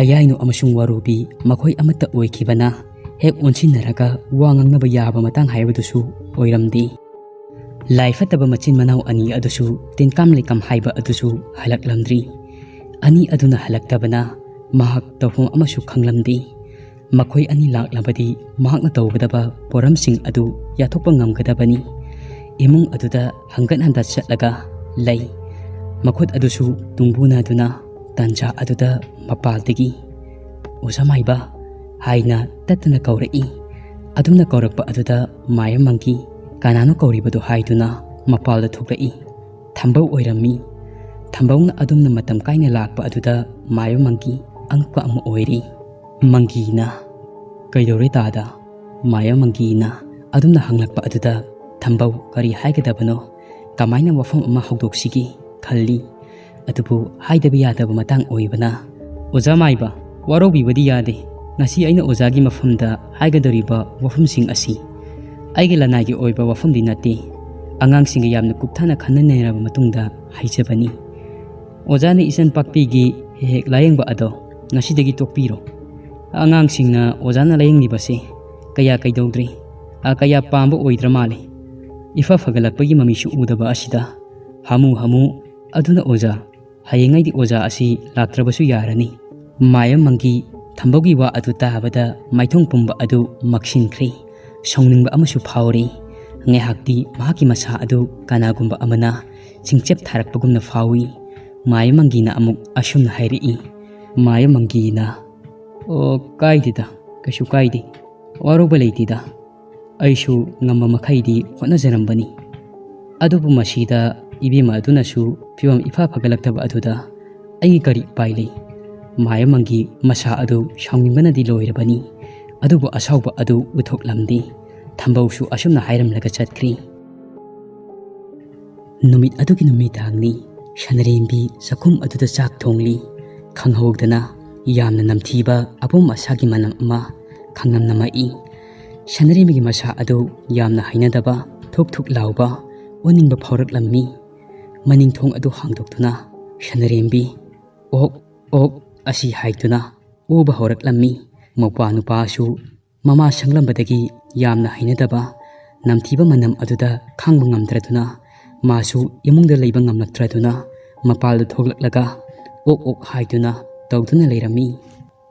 ꯑꯌꯥꯏꯅꯨ ꯑꯃꯁꯨꯡ ꯋꯥꯔꯨꯕꯤ ꯃꯈꯣꯏ ꯑꯃꯠꯇ ꯑꯣꯏꯈꯤꯕꯅ ꯍꯦꯛ ꯑꯣꯟꯁꯤꯟꯅꯔꯒ ꯋꯥ ꯉꯥꯡꯅꯕ ꯌꯥꯕ ꯃꯇꯥꯡ ꯍꯥꯏꯕꯗꯨꯁꯨ ꯑꯣꯏꯔꯝꯗꯦ꯫ ꯂꯥꯏ ꯐꯠꯇꯕ ꯃꯆꯤꯟ ꯃꯅꯥꯎ ꯑꯅꯤ ꯑꯗꯨꯁꯨ ꯇꯤꯟꯀꯥꯝ ꯂꯩꯀꯥꯝ ꯍꯥꯏꯕ ꯑꯗꯨꯁꯨ ꯍꯜꯂꯛꯂꯝꯗ꯭ꯔꯤ꯫ ꯑꯅꯤ ꯑꯗꯨꯅ ꯍꯜꯂꯛꯇꯕꯅ ꯃꯍꯥꯛ ꯇꯧꯐꯝ ꯑꯃꯁꯨ ꯈꯪꯂꯝꯗꯦ꯫ ꯃꯈꯣꯏ ꯑꯅꯤ ꯂꯥꯛꯂꯕꯗꯤ ꯃꯍꯥꯛꯅ ꯇꯧꯒꯗꯕ ꯄꯣꯔꯝꯁꯤꯡ ꯑꯗꯨ ꯌꯥꯊꯣꯛꯄ ꯉꯝꯒꯗꯕꯅꯤ꯫ ꯏꯃꯨꯡ ꯑꯗꯨꯗ ꯍꯪꯒꯠ ꯍꯟꯗ ꯆꯠꯂꯒ ꯂꯩ꯫ ꯃꯈꯨꯠ ꯑꯗꯨꯁꯨ ꯇꯨꯡꯕꯨꯅꯗꯨꯅ ꯇꯥꯟꯖꯥ ꯑꯗꯨꯗ ꯃꯄꯥꯜꯗꯒꯤ "ꯑꯣꯖꯥ ꯃꯥꯏꯕ" ꯍꯥꯏꯅ ꯇꯠꯇꯅ ꯀꯧꯔꯛꯏ꯫ ꯑꯗꯨꯝꯅ ꯀꯧꯔꯛꯄ ꯑꯗꯨꯗ ꯃꯥꯏꯕ ꯃꯪꯒꯤ "ꯀꯅꯥꯅꯣ ꯀꯧꯔꯤꯕꯗꯨ?" ꯍꯥꯏꯗꯨꯅ ꯃꯄꯥꯜꯗ ꯊꯣꯛꯂꯛꯏ꯫ ꯊꯝꯕꯧ ꯑꯣꯏꯔꯝꯃꯤ꯫ ꯊꯝꯕꯧꯅ ꯑꯗꯨꯝꯅ ꯃꯇꯝ ꯀꯥꯏꯅ ꯂꯥꯛꯄ ꯑꯗꯨꯗ ꯃꯥꯏꯕ ꯃꯪꯒꯤ ꯑꯉꯛꯄ ꯑꯃ ꯑꯣꯏꯔꯤ꯫ ꯃꯪꯒꯤꯅ, "ꯀꯩꯗꯧꯔꯦ ꯇꯥꯗ?" ꯃꯥꯏꯕ ꯃꯪꯒꯤꯅ ꯑꯗꯨꯝꯅ ꯍꯪꯂꯛꯄ ꯑꯗꯨꯗ ꯊꯝꯕꯧ ꯀꯔꯤ ꯍꯥꯏꯒꯗꯕꯅꯣ, ꯀꯃꯥꯏꯅ ꯋꯥꯐꯝ ꯑꯃ ꯍꯧꯗꯣꯛꯁꯤꯒꯦ ꯈꯜꯂꯤ꯫ ꯑꯗꯨꯕꯨ ꯍꯥꯏꯗꯕ ꯌꯥꯗꯕ ꯃꯇꯥꯡ ꯑꯣꯏꯕꯅ, "ꯑꯣꯖꯥ ꯃꯥꯏꯕ, ꯋꯥꯔꯧꯕꯤꯕꯗꯤ ꯌꯥꯗꯦ꯫ ꯉꯁꯤ ꯑꯩꯅ ꯑꯣꯖꯥꯒꯤ ꯃꯐꯝꯗ ꯍꯥꯏꯒꯗꯧꯔꯤꯕ ꯋꯥꯐꯝꯁꯤꯡ ꯑꯁꯤ ꯑꯩꯒꯤ ꯂꯅꯥꯏꯒꯤ ꯑꯣꯏꯕ ꯋꯥꯐꯝꯗꯤ ꯅꯠꯇꯦ꯫ ꯑꯉꯥꯡꯁꯤꯡꯒ ꯌꯥꯝꯅ ꯀꯨꯞꯊꯅ ꯈꯟꯅ ꯅꯩꯅꯔꯕ ꯃꯇꯨꯡꯗ ꯍꯥꯏꯖꯕꯅꯤ꯫ ꯑꯣꯖꯥꯅ ꯏꯆꯟ ꯄꯥꯛꯄꯤꯒꯤ ꯍꯦꯛ ꯍꯦꯛ ꯂꯥꯌꯦꯡꯕ ꯑꯗꯣ ꯉꯁꯤꯗꯒꯤ ꯇꯣꯛꯄꯤꯔꯣ꯫ ꯑꯉꯥꯡꯁꯤꯡꯅ ꯑꯣꯖꯥꯅ ꯂꯥꯌꯦꯡꯂꯤꯕꯁꯦ ꯀꯌꯥ ꯀꯩꯗꯧꯗ꯭ꯔꯤ, ꯑ, ꯀꯌꯥ ꯄꯥꯝꯕ ꯑꯣꯏꯗ꯭ꯔ ꯃꯥꯜꯂꯦ꯫ ꯏꯐ ꯐꯒꯠꯂꯛꯄꯒꯤ ꯃꯃꯤꯁꯨ ꯎꯗꯕ ꯑꯁꯤꯗ ꯍꯥꯃꯨ ꯍꯥꯃꯨ꯫ ꯑꯗꯨꯅ ꯑꯣꯖꯥ, ꯍꯌꯦꯡꯉꯩꯗꯤ ꯑꯣꯖꯥ ꯑꯁꯤ ꯂꯥꯛꯇ꯭ꯔꯕꯁꯨ ꯌꯥꯔꯅꯤ꯫" ꯃꯥꯏꯕ ꯃꯪꯒꯤ ꯊꯝꯕꯧꯒꯤ ꯋꯥ ꯑꯗꯨ ꯇꯥꯕꯗ ꯃꯥꯏꯊꯣꯡ ꯄꯨꯝꯕ ꯑꯗꯨ ꯃꯛꯁꯤꯟꯈ꯭ꯔꯦ꯫ ꯁꯥꯎꯅꯤꯡꯕ ꯑꯃꯁꯨ ꯐꯥꯎꯔꯤ꯫ ꯉꯥꯏꯍꯥꯛꯇꯤ ꯃꯍꯥꯛꯀꯤ ꯃꯁꯥ ꯑꯗꯨ ꯀꯅꯥꯒꯨꯝꯕ ꯑꯃꯅ ꯆꯤꯡꯆꯦꯞ ꯊꯥꯔꯛꯄꯒꯨꯝꯅ ꯐꯥꯎꯏ꯫ ꯃꯥꯏꯕ ꯃꯪꯒꯤꯅ ꯑꯃꯨꯛ ꯑꯁꯨꯝꯅ ꯍꯥꯏꯔꯛꯏ꯫ ꯃꯥꯏꯕ ꯃꯪꯒꯤꯅ, "ꯑꯣ, ꯀꯥꯏꯗꯦꯗ, ꯀꯩꯁꯨ ꯀꯥꯏꯗꯦ꯫ ꯋꯥꯔꯧꯕ ꯂꯩꯇꯦꯗ꯫ ꯑꯩꯁꯨ ꯉꯝꯕ ꯃꯈꯩꯗꯤ ꯍꯣꯠꯅꯖꯔꯝꯕꯅꯤ꯫ ꯑꯗꯨꯕꯨ ꯃꯁꯤꯗ ꯏꯕꯦꯝꯃ ꯑꯗꯨꯅꯁꯨ ꯐꯤꯕꯝ ꯏꯐ ꯐꯒꯠꯂꯛꯇꯕ ꯑꯗꯨꯗ ꯑꯩꯒꯤ ꯀꯔꯤ ꯎꯄꯥꯏ ꯂꯩ?" ꯃꯥꯏꯕ ꯃꯪꯒꯤ ꯃꯁꯥ ꯑꯗꯨ ꯁꯥꯎꯅꯤꯡꯕꯅꯗꯤ ꯂꯣꯏꯔꯕꯅꯤ꯫ ꯑꯗꯨꯕꯨ ꯑꯁꯥꯎꯕ ꯑꯗꯨ ꯎꯠꯊꯣꯛꯂꯝꯗꯦ꯫ ꯊꯝꯕꯧꯁꯨ ꯑꯁꯨꯝꯅ ꯍꯥꯏꯔꯝꯂꯒ ꯆꯠꯈ꯭ꯔꯤ꯫ ꯅꯨꯃꯤꯠ ꯑꯗꯨꯒꯤ ꯅꯨꯃꯤꯗꯥꯡꯅꯤ꯫ ꯁꯅꯔꯦꯝꯕꯤ ꯆꯥꯛꯈꯨꯝ ꯑꯗꯨꯗ ꯆꯥꯛ ꯊꯣꯡꯂꯤ꯫ ꯈꯪꯍꯧꯗꯅ ꯌꯥꯝꯅ ꯅꯝꯊꯤꯕ ꯑꯄꯣꯝ ꯑꯁꯥꯒꯤ ꯃꯅꯝ ꯑꯃ ꯈꯪꯅꯝ ꯅꯝꯃꯛꯏ꯫ ꯁꯅꯔꯦꯝꯕꯤꯒꯤ ꯃꯁꯥ ꯑꯗꯨ ꯌꯥꯝꯅ ꯍꯩꯅꯗꯕ, ꯊꯨꯛ ꯊꯨꯛ ꯂꯥꯎꯕ, ꯑꯣꯅꯤꯡꯕ ꯐꯥꯎꯔꯛꯂꯝꯃꯤ꯫ ꯃꯅꯤꯡ ꯊꯣꯡ ꯑꯗꯨ ꯍꯥꯡꯗꯣꯛꯇꯨꯅ ꯁꯅꯔꯦꯝꯕꯤ, "ꯑꯣꯛ, ꯑꯣꯛ" ꯑꯁꯤ ꯍꯥꯏꯗꯨꯅ ꯑꯣꯕ ꯍꯧꯔꯛꯂꯝꯃꯤ꯫ ꯃꯧꯄ꯭ꯋꯥ ꯅꯨꯄꯥꯁꯨ ꯃꯃꯥ ꯁꯪꯂꯝꯕꯗꯒꯤ ꯌꯥꯝꯅ ꯍꯩꯅꯗꯕ ꯅꯝꯊꯤꯕ ꯃꯅꯝ ꯑꯗꯨꯗ ꯈꯥꯡꯕ ꯉꯝꯗ꯭ꯔꯗꯨꯅ ꯃꯥꯁꯨ ꯏꯃꯨꯡꯗ ꯂꯩꯕ ꯉꯝꯂꯛꯇ꯭ꯔꯗꯨꯅ ꯃꯄꯥꯜꯗ ꯊꯣꯛꯂꯛꯂꯒ ꯑꯣꯛ ꯑꯣꯛ ꯍꯥꯏꯗꯨꯅ ꯇꯧꯗꯨꯅ ꯂꯩꯔꯝꯃꯤ꯫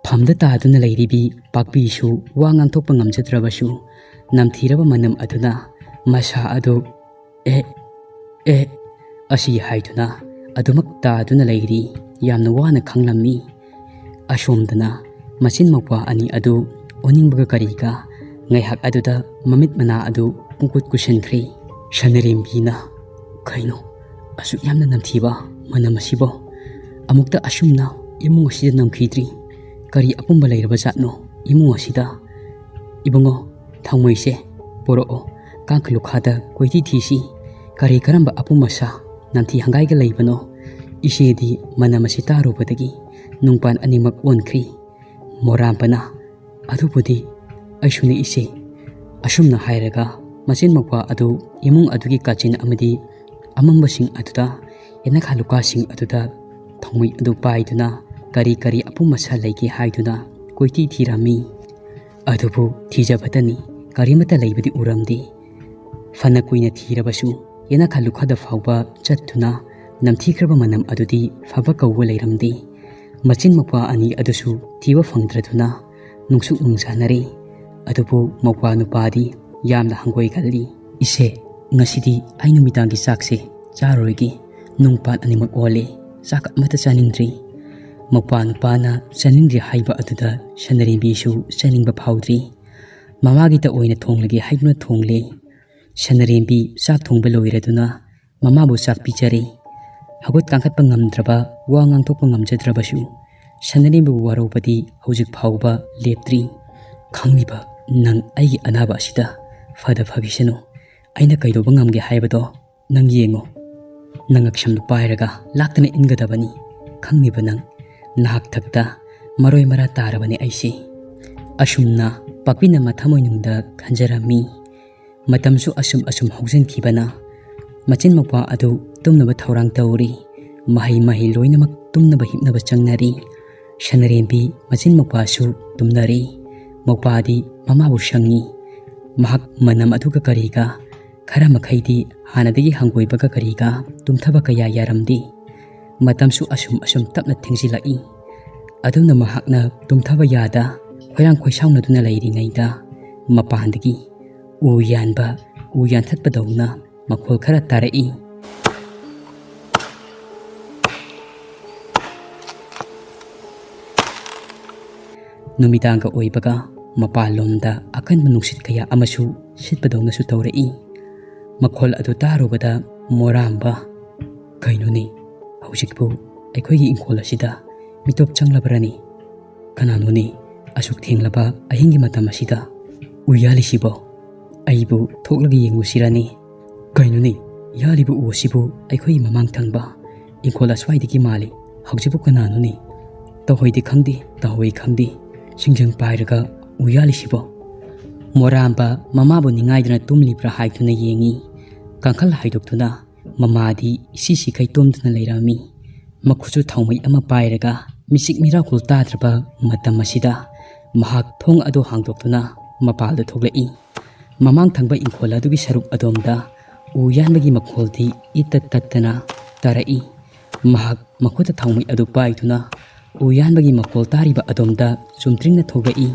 ꯐꯝꯗ ꯇꯥꯗꯨꯅ ꯂꯩꯔꯤꯕꯤ ꯄꯥꯛꯄꯤꯁꯨ ꯋꯥ ꯉꯥꯡꯊꯣꯛꯄ ꯉꯝꯖꯗ꯭ꯔꯕꯁꯨ ꯅꯝꯊꯤꯔꯕ ꯃꯅꯝ ꯑꯗꯨꯅ ꯃꯁꯥ ꯑꯗꯨ "ꯑꯦ, ꯑꯦ" ꯑꯁꯤ ꯍꯥꯏꯗꯨꯅ ꯑꯗꯨꯃꯛ ꯇꯥꯗꯨꯅ ꯂꯩꯔꯤ꯫ ꯌꯥꯝꯅ ꯋꯥꯅ ꯈꯥꯡꯂꯝꯃꯤ꯫ ꯑꯁꯣꯝꯗꯅ ꯃꯆꯤꯟ ꯃꯧꯄ꯭ꯋꯥ ꯑꯅꯤ ꯑꯗꯨ ꯑꯣꯅꯤꯡꯕꯒ ꯀꯔꯤꯒ ꯉꯥꯏꯍꯥꯛ ꯑꯗꯨꯗ ꯃꯃꯤꯠ ꯃꯅꯥ ꯑꯗꯨ ꯄꯨꯡꯀꯨꯠ ꯀꯨꯠꯁꯤꯟꯈ꯭ꯔꯦ꯫ ꯁꯅꯔꯦꯝꯕꯤꯅ, "ꯀꯩꯅꯣ, ꯑꯁꯨꯛ ꯌꯥꯝꯅ ꯅꯝꯊꯤꯕ ꯃꯅꯝ ꯑꯁꯤꯕꯨ ꯑꯃꯨꯛꯇ ꯑꯁꯨꯝꯅ ꯏꯃꯨꯡ ꯑꯁꯤꯗ ꯅꯝꯈꯤꯗ꯭ꯔꯤ꯫ ꯀꯔꯤ ꯑꯄꯨꯝꯕ ꯂꯩꯔꯕ ꯖꯥꯠꯅꯣ ꯏꯃꯨꯡ ꯑꯁꯤꯗ? ꯏꯕꯨꯡꯉꯣ, ꯊꯥꯎꯃꯩꯁꯦ ꯄꯨꯔꯛꯑꯣ, ꯀꯥꯡꯈ ꯂꯨꯈꯥꯗ ꯀꯣꯏꯊꯤ ꯊꯤꯁꯤ꯫ ꯀꯔꯤ ꯀꯔꯝꯕ ꯑꯄꯨꯝ ꯑꯁꯥ ꯅꯝꯊꯤ ꯍꯪꯒꯥꯏꯒ ꯂꯩꯕꯅꯣ? ꯏꯆꯦꯗꯤ ꯃꯅꯝ ꯑꯁꯤ ꯇꯥꯔꯨꯕꯗꯒꯤ ꯅꯨꯡꯄꯥꯟ ꯑꯅꯤꯃꯛ ꯑꯣꯟꯈ꯭ꯔꯤ꯫ ꯃꯣꯔꯥꯝꯕꯅ, "ꯑꯗꯨꯕꯨꯗꯤ ꯑꯩꯁꯨꯅꯤ ꯏꯆꯦ"꯫ ꯑꯁꯨꯝꯅ ꯍꯥꯏꯔꯒ ꯃꯆꯤꯟ ꯃꯧꯄ꯭ꯋꯥ ꯑꯗꯨ ꯏꯃꯨꯡ ꯑꯗꯨꯒꯤ ꯀꯥꯆꯤꯟ ꯑꯃꯗꯤ ꯑꯃꯝꯕꯁꯤꯡ ꯑꯗꯨꯗ, ꯌꯦꯅꯈꯥ ꯂꯨꯈꯥꯁꯤꯡ ꯑꯗꯨꯗ ꯊꯥꯎꯃꯩ ꯑꯗꯨ ꯄꯥꯏꯗꯨꯅ ꯀꯔꯤ ꯀꯔꯤ ꯑꯄꯨꯝ ꯑꯁꯥ ꯂꯩꯒꯦ ꯍꯥꯏꯗꯨꯅ ꯀꯣꯏꯊꯤ ꯊꯤꯔꯝꯃꯤ꯫ ꯑꯗꯨꯕꯨ ꯊꯤꯖꯕꯇꯅꯤ, ꯀꯔꯤꯃꯠꯇ ꯂꯩꯕꯗꯤ ꯎꯔꯝꯗꯦ꯫ ꯐꯅ ꯀꯨꯏꯅ ꯊꯤꯔꯕꯁꯨ ꯌꯦꯅꯈꯥ ꯂꯨꯈꯥꯗ ꯐꯥꯎꯕ ꯆꯠꯇꯨꯅ ꯅꯝꯊꯤꯈ꯭ꯔꯕ ꯃꯅꯝ ꯑꯗꯨꯗꯤ ꯐꯕ ꯀꯧꯕ ꯂꯩꯔꯝꯗꯦ꯫ ꯃꯆꯤꯟ ꯃꯧꯄ꯭ꯋꯥ ꯑꯅꯤ ꯑꯗꯨꯁꯨ ꯊꯤꯕ ꯐꯪꯗ꯭ꯔꯗꯨꯅ ꯅꯨꯡꯁꯨꯛ ꯅꯨꯡꯖꯥꯅꯔꯦ꯫ ꯑꯗꯨꯕꯨ ꯃꯧꯄ꯭ꯋꯥ ꯅꯨꯄꯥꯗꯤ ꯌꯥꯝꯅ ꯍꯪꯒꯣꯏꯒꯜꯂꯤ꯫ "ꯏꯆꯦ, ꯉꯁꯤꯗꯤ ꯑꯩ ꯅꯨꯃꯤꯗꯥꯡꯒꯤ ꯆꯥꯛꯁꯦ ꯆꯥꯔꯣꯏꯒꯦ꯫ ꯅꯨꯡꯄꯥꯟ ꯑꯅꯤꯃꯛ ꯑꯣꯜꯂꯦ꯫ ꯆꯥꯛ ꯑꯃꯠꯇ ꯆꯥꯅꯤꯡꯗ꯭ꯔꯤ"꯫ ꯃꯧꯄ꯭ꯋꯥ ꯅꯨꯄꯥꯅ ꯆꯥꯅꯤꯡꯗ꯭ꯔꯤ ꯍꯥꯏꯕ ꯑꯗꯨꯗ ꯁꯅꯔꯦꯝꯕꯤꯁꯨ ꯆꯥꯅꯤꯡꯕ ꯐꯥꯎꯗ꯭ꯔꯤ꯫ "ꯃꯃꯥꯒꯤꯇ ꯑꯣꯏꯅ ꯊꯣꯡꯂꯒꯦ" ꯍꯥꯏꯗꯨꯅ ꯊꯣꯡꯂꯦ꯫ ꯁꯅꯔꯦꯝꯕꯤ ꯆꯥꯛ ꯊꯣꯡꯕ ꯂꯣꯏꯔꯗꯨꯅ ꯃꯃꯥꯕꯨ ꯆꯥꯛ ꯄꯤꯖꯔꯦ꯫ ꯍꯧꯒꯠ ꯀꯥꯡꯈꯠꯄ ꯉꯝꯗ꯭ꯔꯕ, ꯋꯥ ꯉꯥꯡꯊꯣꯛꯄ ꯉꯝꯖꯗ꯭ꯔꯕꯁꯨ, ꯁꯅꯔꯦꯝꯕꯤꯕꯨ ꯋꯥꯔꯧꯕꯗꯤ ꯍꯧꯖꯤꯛ ꯐꯥꯎꯕ ꯂꯦꯞꯇ꯭ꯔꯤ꯫ "ꯈꯪꯂꯤꯕ ꯅꯪ ꯑꯩꯒꯤ ꯑꯅꯥꯕ ꯑꯁꯤꯗ ꯐꯗ ꯐꯈꯤꯁꯅꯨ꯫ ꯑꯩꯅ ꯀꯩꯗꯧꯕ ꯉꯝꯒꯦ ꯍꯥꯏꯕꯗꯣ ꯅꯪ ꯌꯦꯡꯉꯨ꯫ ꯅꯉꯛꯁꯝꯗꯨ ꯄꯥꯏꯔꯒ ꯂꯥꯛꯇꯅ ꯏꯟꯒꯗꯕꯅꯤ꯫ ꯈꯪꯂꯤꯕ ꯅꯪ, ꯅꯍꯥꯛ ꯊꯛꯇ ꯃꯔꯣꯏ ꯃꯔꯥ ꯇꯥꯔꯕꯅꯤ ꯑꯩꯁꯦ"꯫ ꯑꯁꯨꯝꯅ ꯄꯥꯛꯄꯤꯅ ꯃꯊꯃꯣꯏꯅꯨꯡꯗ ꯈꯟꯖꯔꯝꯃꯤ꯫ ꯃꯇꯝꯁꯨ ꯑꯁꯨꯝ ꯑꯁꯨꯝ ꯍꯧꯖꯤꯟꯈꯤꯕꯅ ꯃꯆꯤꯟ ꯃꯧꯄ꯭ꯋꯥ ꯑꯗꯨ ꯇꯨꯝꯅꯕ ꯊꯧꯔꯥꯡ ꯇꯧꯔꯤ꯫ ꯃꯍꯩ ꯃꯍꯩ ꯂꯣꯏꯅꯃꯛ ꯇꯨꯝꯅꯕ ꯍꯤꯞꯅꯕ ꯆꯪꯅꯔꯤ꯫ ꯁꯅꯔꯦꯝꯕꯤ ꯃꯆꯤꯟ ꯃꯧꯄ꯭ꯋꯥꯁꯨ ꯇꯨꯝꯅꯔꯤ꯫ ꯃꯧꯄ꯭ꯋꯥꯗꯤ ꯃꯃꯥꯕꯨ ꯁꯪꯉꯤ꯫ ꯃꯍꯥꯛ ꯃꯅꯝ ꯑꯗꯨꯒ ꯀꯔꯤꯒ, ꯈꯔ ꯃꯈꯩꯗꯤ ꯍꯥꯟꯅꯗꯒꯤ ꯍꯪꯒꯣꯏꯕꯒ ꯀꯔꯤꯒ ꯇꯨꯝꯊꯕ ꯀꯌꯥ ꯌꯥꯔꯝꯗꯦ꯫ ꯃꯇꯝꯁꯨ ꯑꯁꯨꯝ ꯑꯁꯨꯝ ꯇꯞꯅ ꯊꯦꯡꯖꯤꯜꯂꯛꯏ꯫ ꯑꯗꯨꯝꯅ ꯃꯍꯥꯛꯅ ꯇꯨꯝꯊꯕ ꯌꯥꯗ ꯈꯣꯏꯔꯥꯡ ꯈꯣꯏꯁꯥꯎꯅꯗꯨꯅ ꯂꯩꯔꯤꯉꯩꯗ ꯃꯄꯥꯟꯗꯒꯤ ꯎ ꯌꯥꯟꯕ, ꯎ ꯌꯥꯟꯊꯠꯄꯗꯧꯅ ꯃꯈꯣꯜ ꯈꯔ ꯇꯥꯔꯛꯏ꯫ ꯅꯨꯃꯤꯗꯥꯡꯒ ꯑꯣꯏꯕꯒ ꯃꯄꯥꯟꯂꯣꯝꯗ ꯑꯀꯟꯕ ꯅꯨꯡꯁꯤꯠ ꯀꯌꯥ ꯑꯃꯁꯨ ꯁꯤꯠꯄꯗꯧꯅꯁꯨ ꯇꯧꯔꯛꯏ꯫ ꯃꯈꯣꯜ ꯑꯗꯨ ꯇꯥꯔꯨꯕꯗ ꯃꯣꯔꯥꯝꯕ "ꯀꯩꯅꯣꯅꯦ, ꯍꯧꯖꯤꯛꯄꯨ ꯑꯩꯈꯣꯏꯒꯤ ꯏꯪꯈꯣꯜ ꯑꯁꯤꯗ ꯃꯤꯇꯣꯞ ꯆꯪꯂꯕ꯭ꯔꯅꯦ? ꯀꯅꯥꯅꯣꯅꯦ ꯑꯁꯨꯛ ꯊꯦꯡꯂꯕ ꯑꯍꯤꯡꯒꯤ ꯃꯇꯝ ꯑꯁꯤꯗ ꯎ ꯌꯥꯜꯂꯤꯁꯤꯕꯣ? ꯑꯩꯕꯨ ꯊꯣꯛꯂꯒ ꯌꯦꯡꯉꯨꯁꯤꯔꯅꯦ? ꯀꯩꯅꯣꯅꯦ, ꯌꯥꯜꯂꯤꯕ ꯎ ꯑꯁꯤꯕꯨ ꯑꯩꯈꯣꯏꯒꯤ ꯃꯃꯥꯡ ꯊꯪꯕ ꯏꯪꯈꯣꯜ ꯑꯁ꯭ꯋꯥꯏꯗꯒꯤ ꯃꯥꯜꯂꯤ꯫ ꯍꯧꯖꯤꯛꯄꯨ ꯀꯅꯥꯅꯣꯅꯦ? ꯇꯧꯍꯩꯗꯤ ꯈꯪꯗꯦ, ꯇꯧꯍꯩ ꯈꯪꯗꯦ, ꯁꯤꯡꯖꯪ ꯄꯥꯏꯔꯒ ꯎ ꯌꯥꯜꯂꯤꯁꯤꯕꯣ?" ꯃꯣꯔꯥꯝꯕ ꯃꯃꯥꯕꯨ ꯅꯤꯡꯉꯥꯏꯗꯅ ꯇꯨꯝꯂꯤꯕ꯭ꯔꯥ ꯍꯥꯏꯗꯨꯅ ꯌꯦꯡꯉꯤ꯫ ꯀꯥꯡꯈꯜ ꯍꯥꯏꯗꯣꯛꯇꯨꯅ ꯃꯃꯥꯗꯤ ꯏꯁꯤ ꯁꯤꯈꯩ ꯇꯨꯝꯗꯨꯅ ꯂꯩꯔꯝꯃꯤ꯫ ꯃꯈꯨꯠꯁꯨ ꯊꯥꯎꯃꯩ ꯑꯃ ꯄꯥꯏꯔꯒ ꯃꯤꯆꯤꯛ ꯃꯤꯔꯥꯎꯀꯨꯜ ꯇꯥꯗ꯭ꯔꯕ ꯃꯇꯝ ꯑꯁꯤꯗ ꯃꯍꯥꯛ ꯊꯣꯡ ꯑꯗꯨ ꯍꯥꯡꯗꯣꯛꯇꯨꯅ ꯃꯄꯥꯜꯗ ꯊꯣꯛꯂꯛꯏ꯫ ꯃꯃꯥꯡ ꯊꯪꯕ ꯏꯪꯈꯣꯜ ꯑꯗꯨꯒꯤ ꯁꯔꯨꯛ ꯑꯗꯣꯝꯗ ꯎ ꯌꯥꯟꯕꯒꯤ ꯃꯈꯣꯜꯗꯤ ꯏꯇꯠ ꯇꯠꯇꯅ ꯇꯥꯔꯛꯏ꯫ ꯃꯍꯥꯛ ꯃꯈꯨꯠꯇ ꯊꯥꯎꯃꯩ ꯑꯗꯨ ꯄꯥꯏꯗꯨꯅ ꯎ ꯌꯥꯟꯕꯒꯤ ꯃꯈꯣꯜ ꯇꯥꯔꯤꯕ ꯑꯗꯣꯝꯗ ꯆꯨꯝꯗ꯭ꯔꯤꯡꯅ ꯊꯣꯛꯂꯛꯏ꯫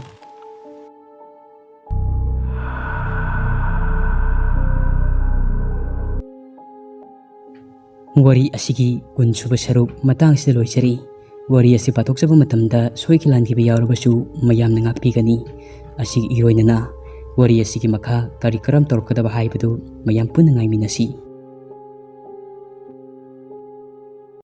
ꯋꯥꯔꯤ ꯑꯁꯤꯒꯤ ꯀꯨꯟ ꯁꯨꯕ ꯁꯔꯨꯛ ꯃꯇꯥꯡꯁꯤꯗ ꯂꯣꯏꯖꯔꯤ꯫ ꯋꯥꯔꯤ ꯑꯁꯤ ꯄꯥꯊꯣꯛꯆꯕ ꯃꯇꯝꯗ ꯁꯣꯏꯈꯤ ꯂꯥꯟꯈꯤꯕ ꯌꯥꯎꯔꯕꯁꯨ ꯃꯌꯥꯝꯅ ꯉꯥꯛꯄꯤꯒꯅꯤ꯫ ꯑꯁꯤꯒꯤ ꯏꯔꯣꯏꯅꯅ ꯋꯥꯔꯤ ꯑꯁꯤꯒꯤ ꯃꯈꯥ ꯀꯔꯤ ꯀꯔꯝ ꯇꯧꯔꯛꯀꯗꯕ ꯍꯥꯏꯕꯗꯨ ꯃꯌꯥꯝ ꯄꯨꯟꯅ ꯉꯥꯏꯃꯤꯟꯅꯁꯤ꯫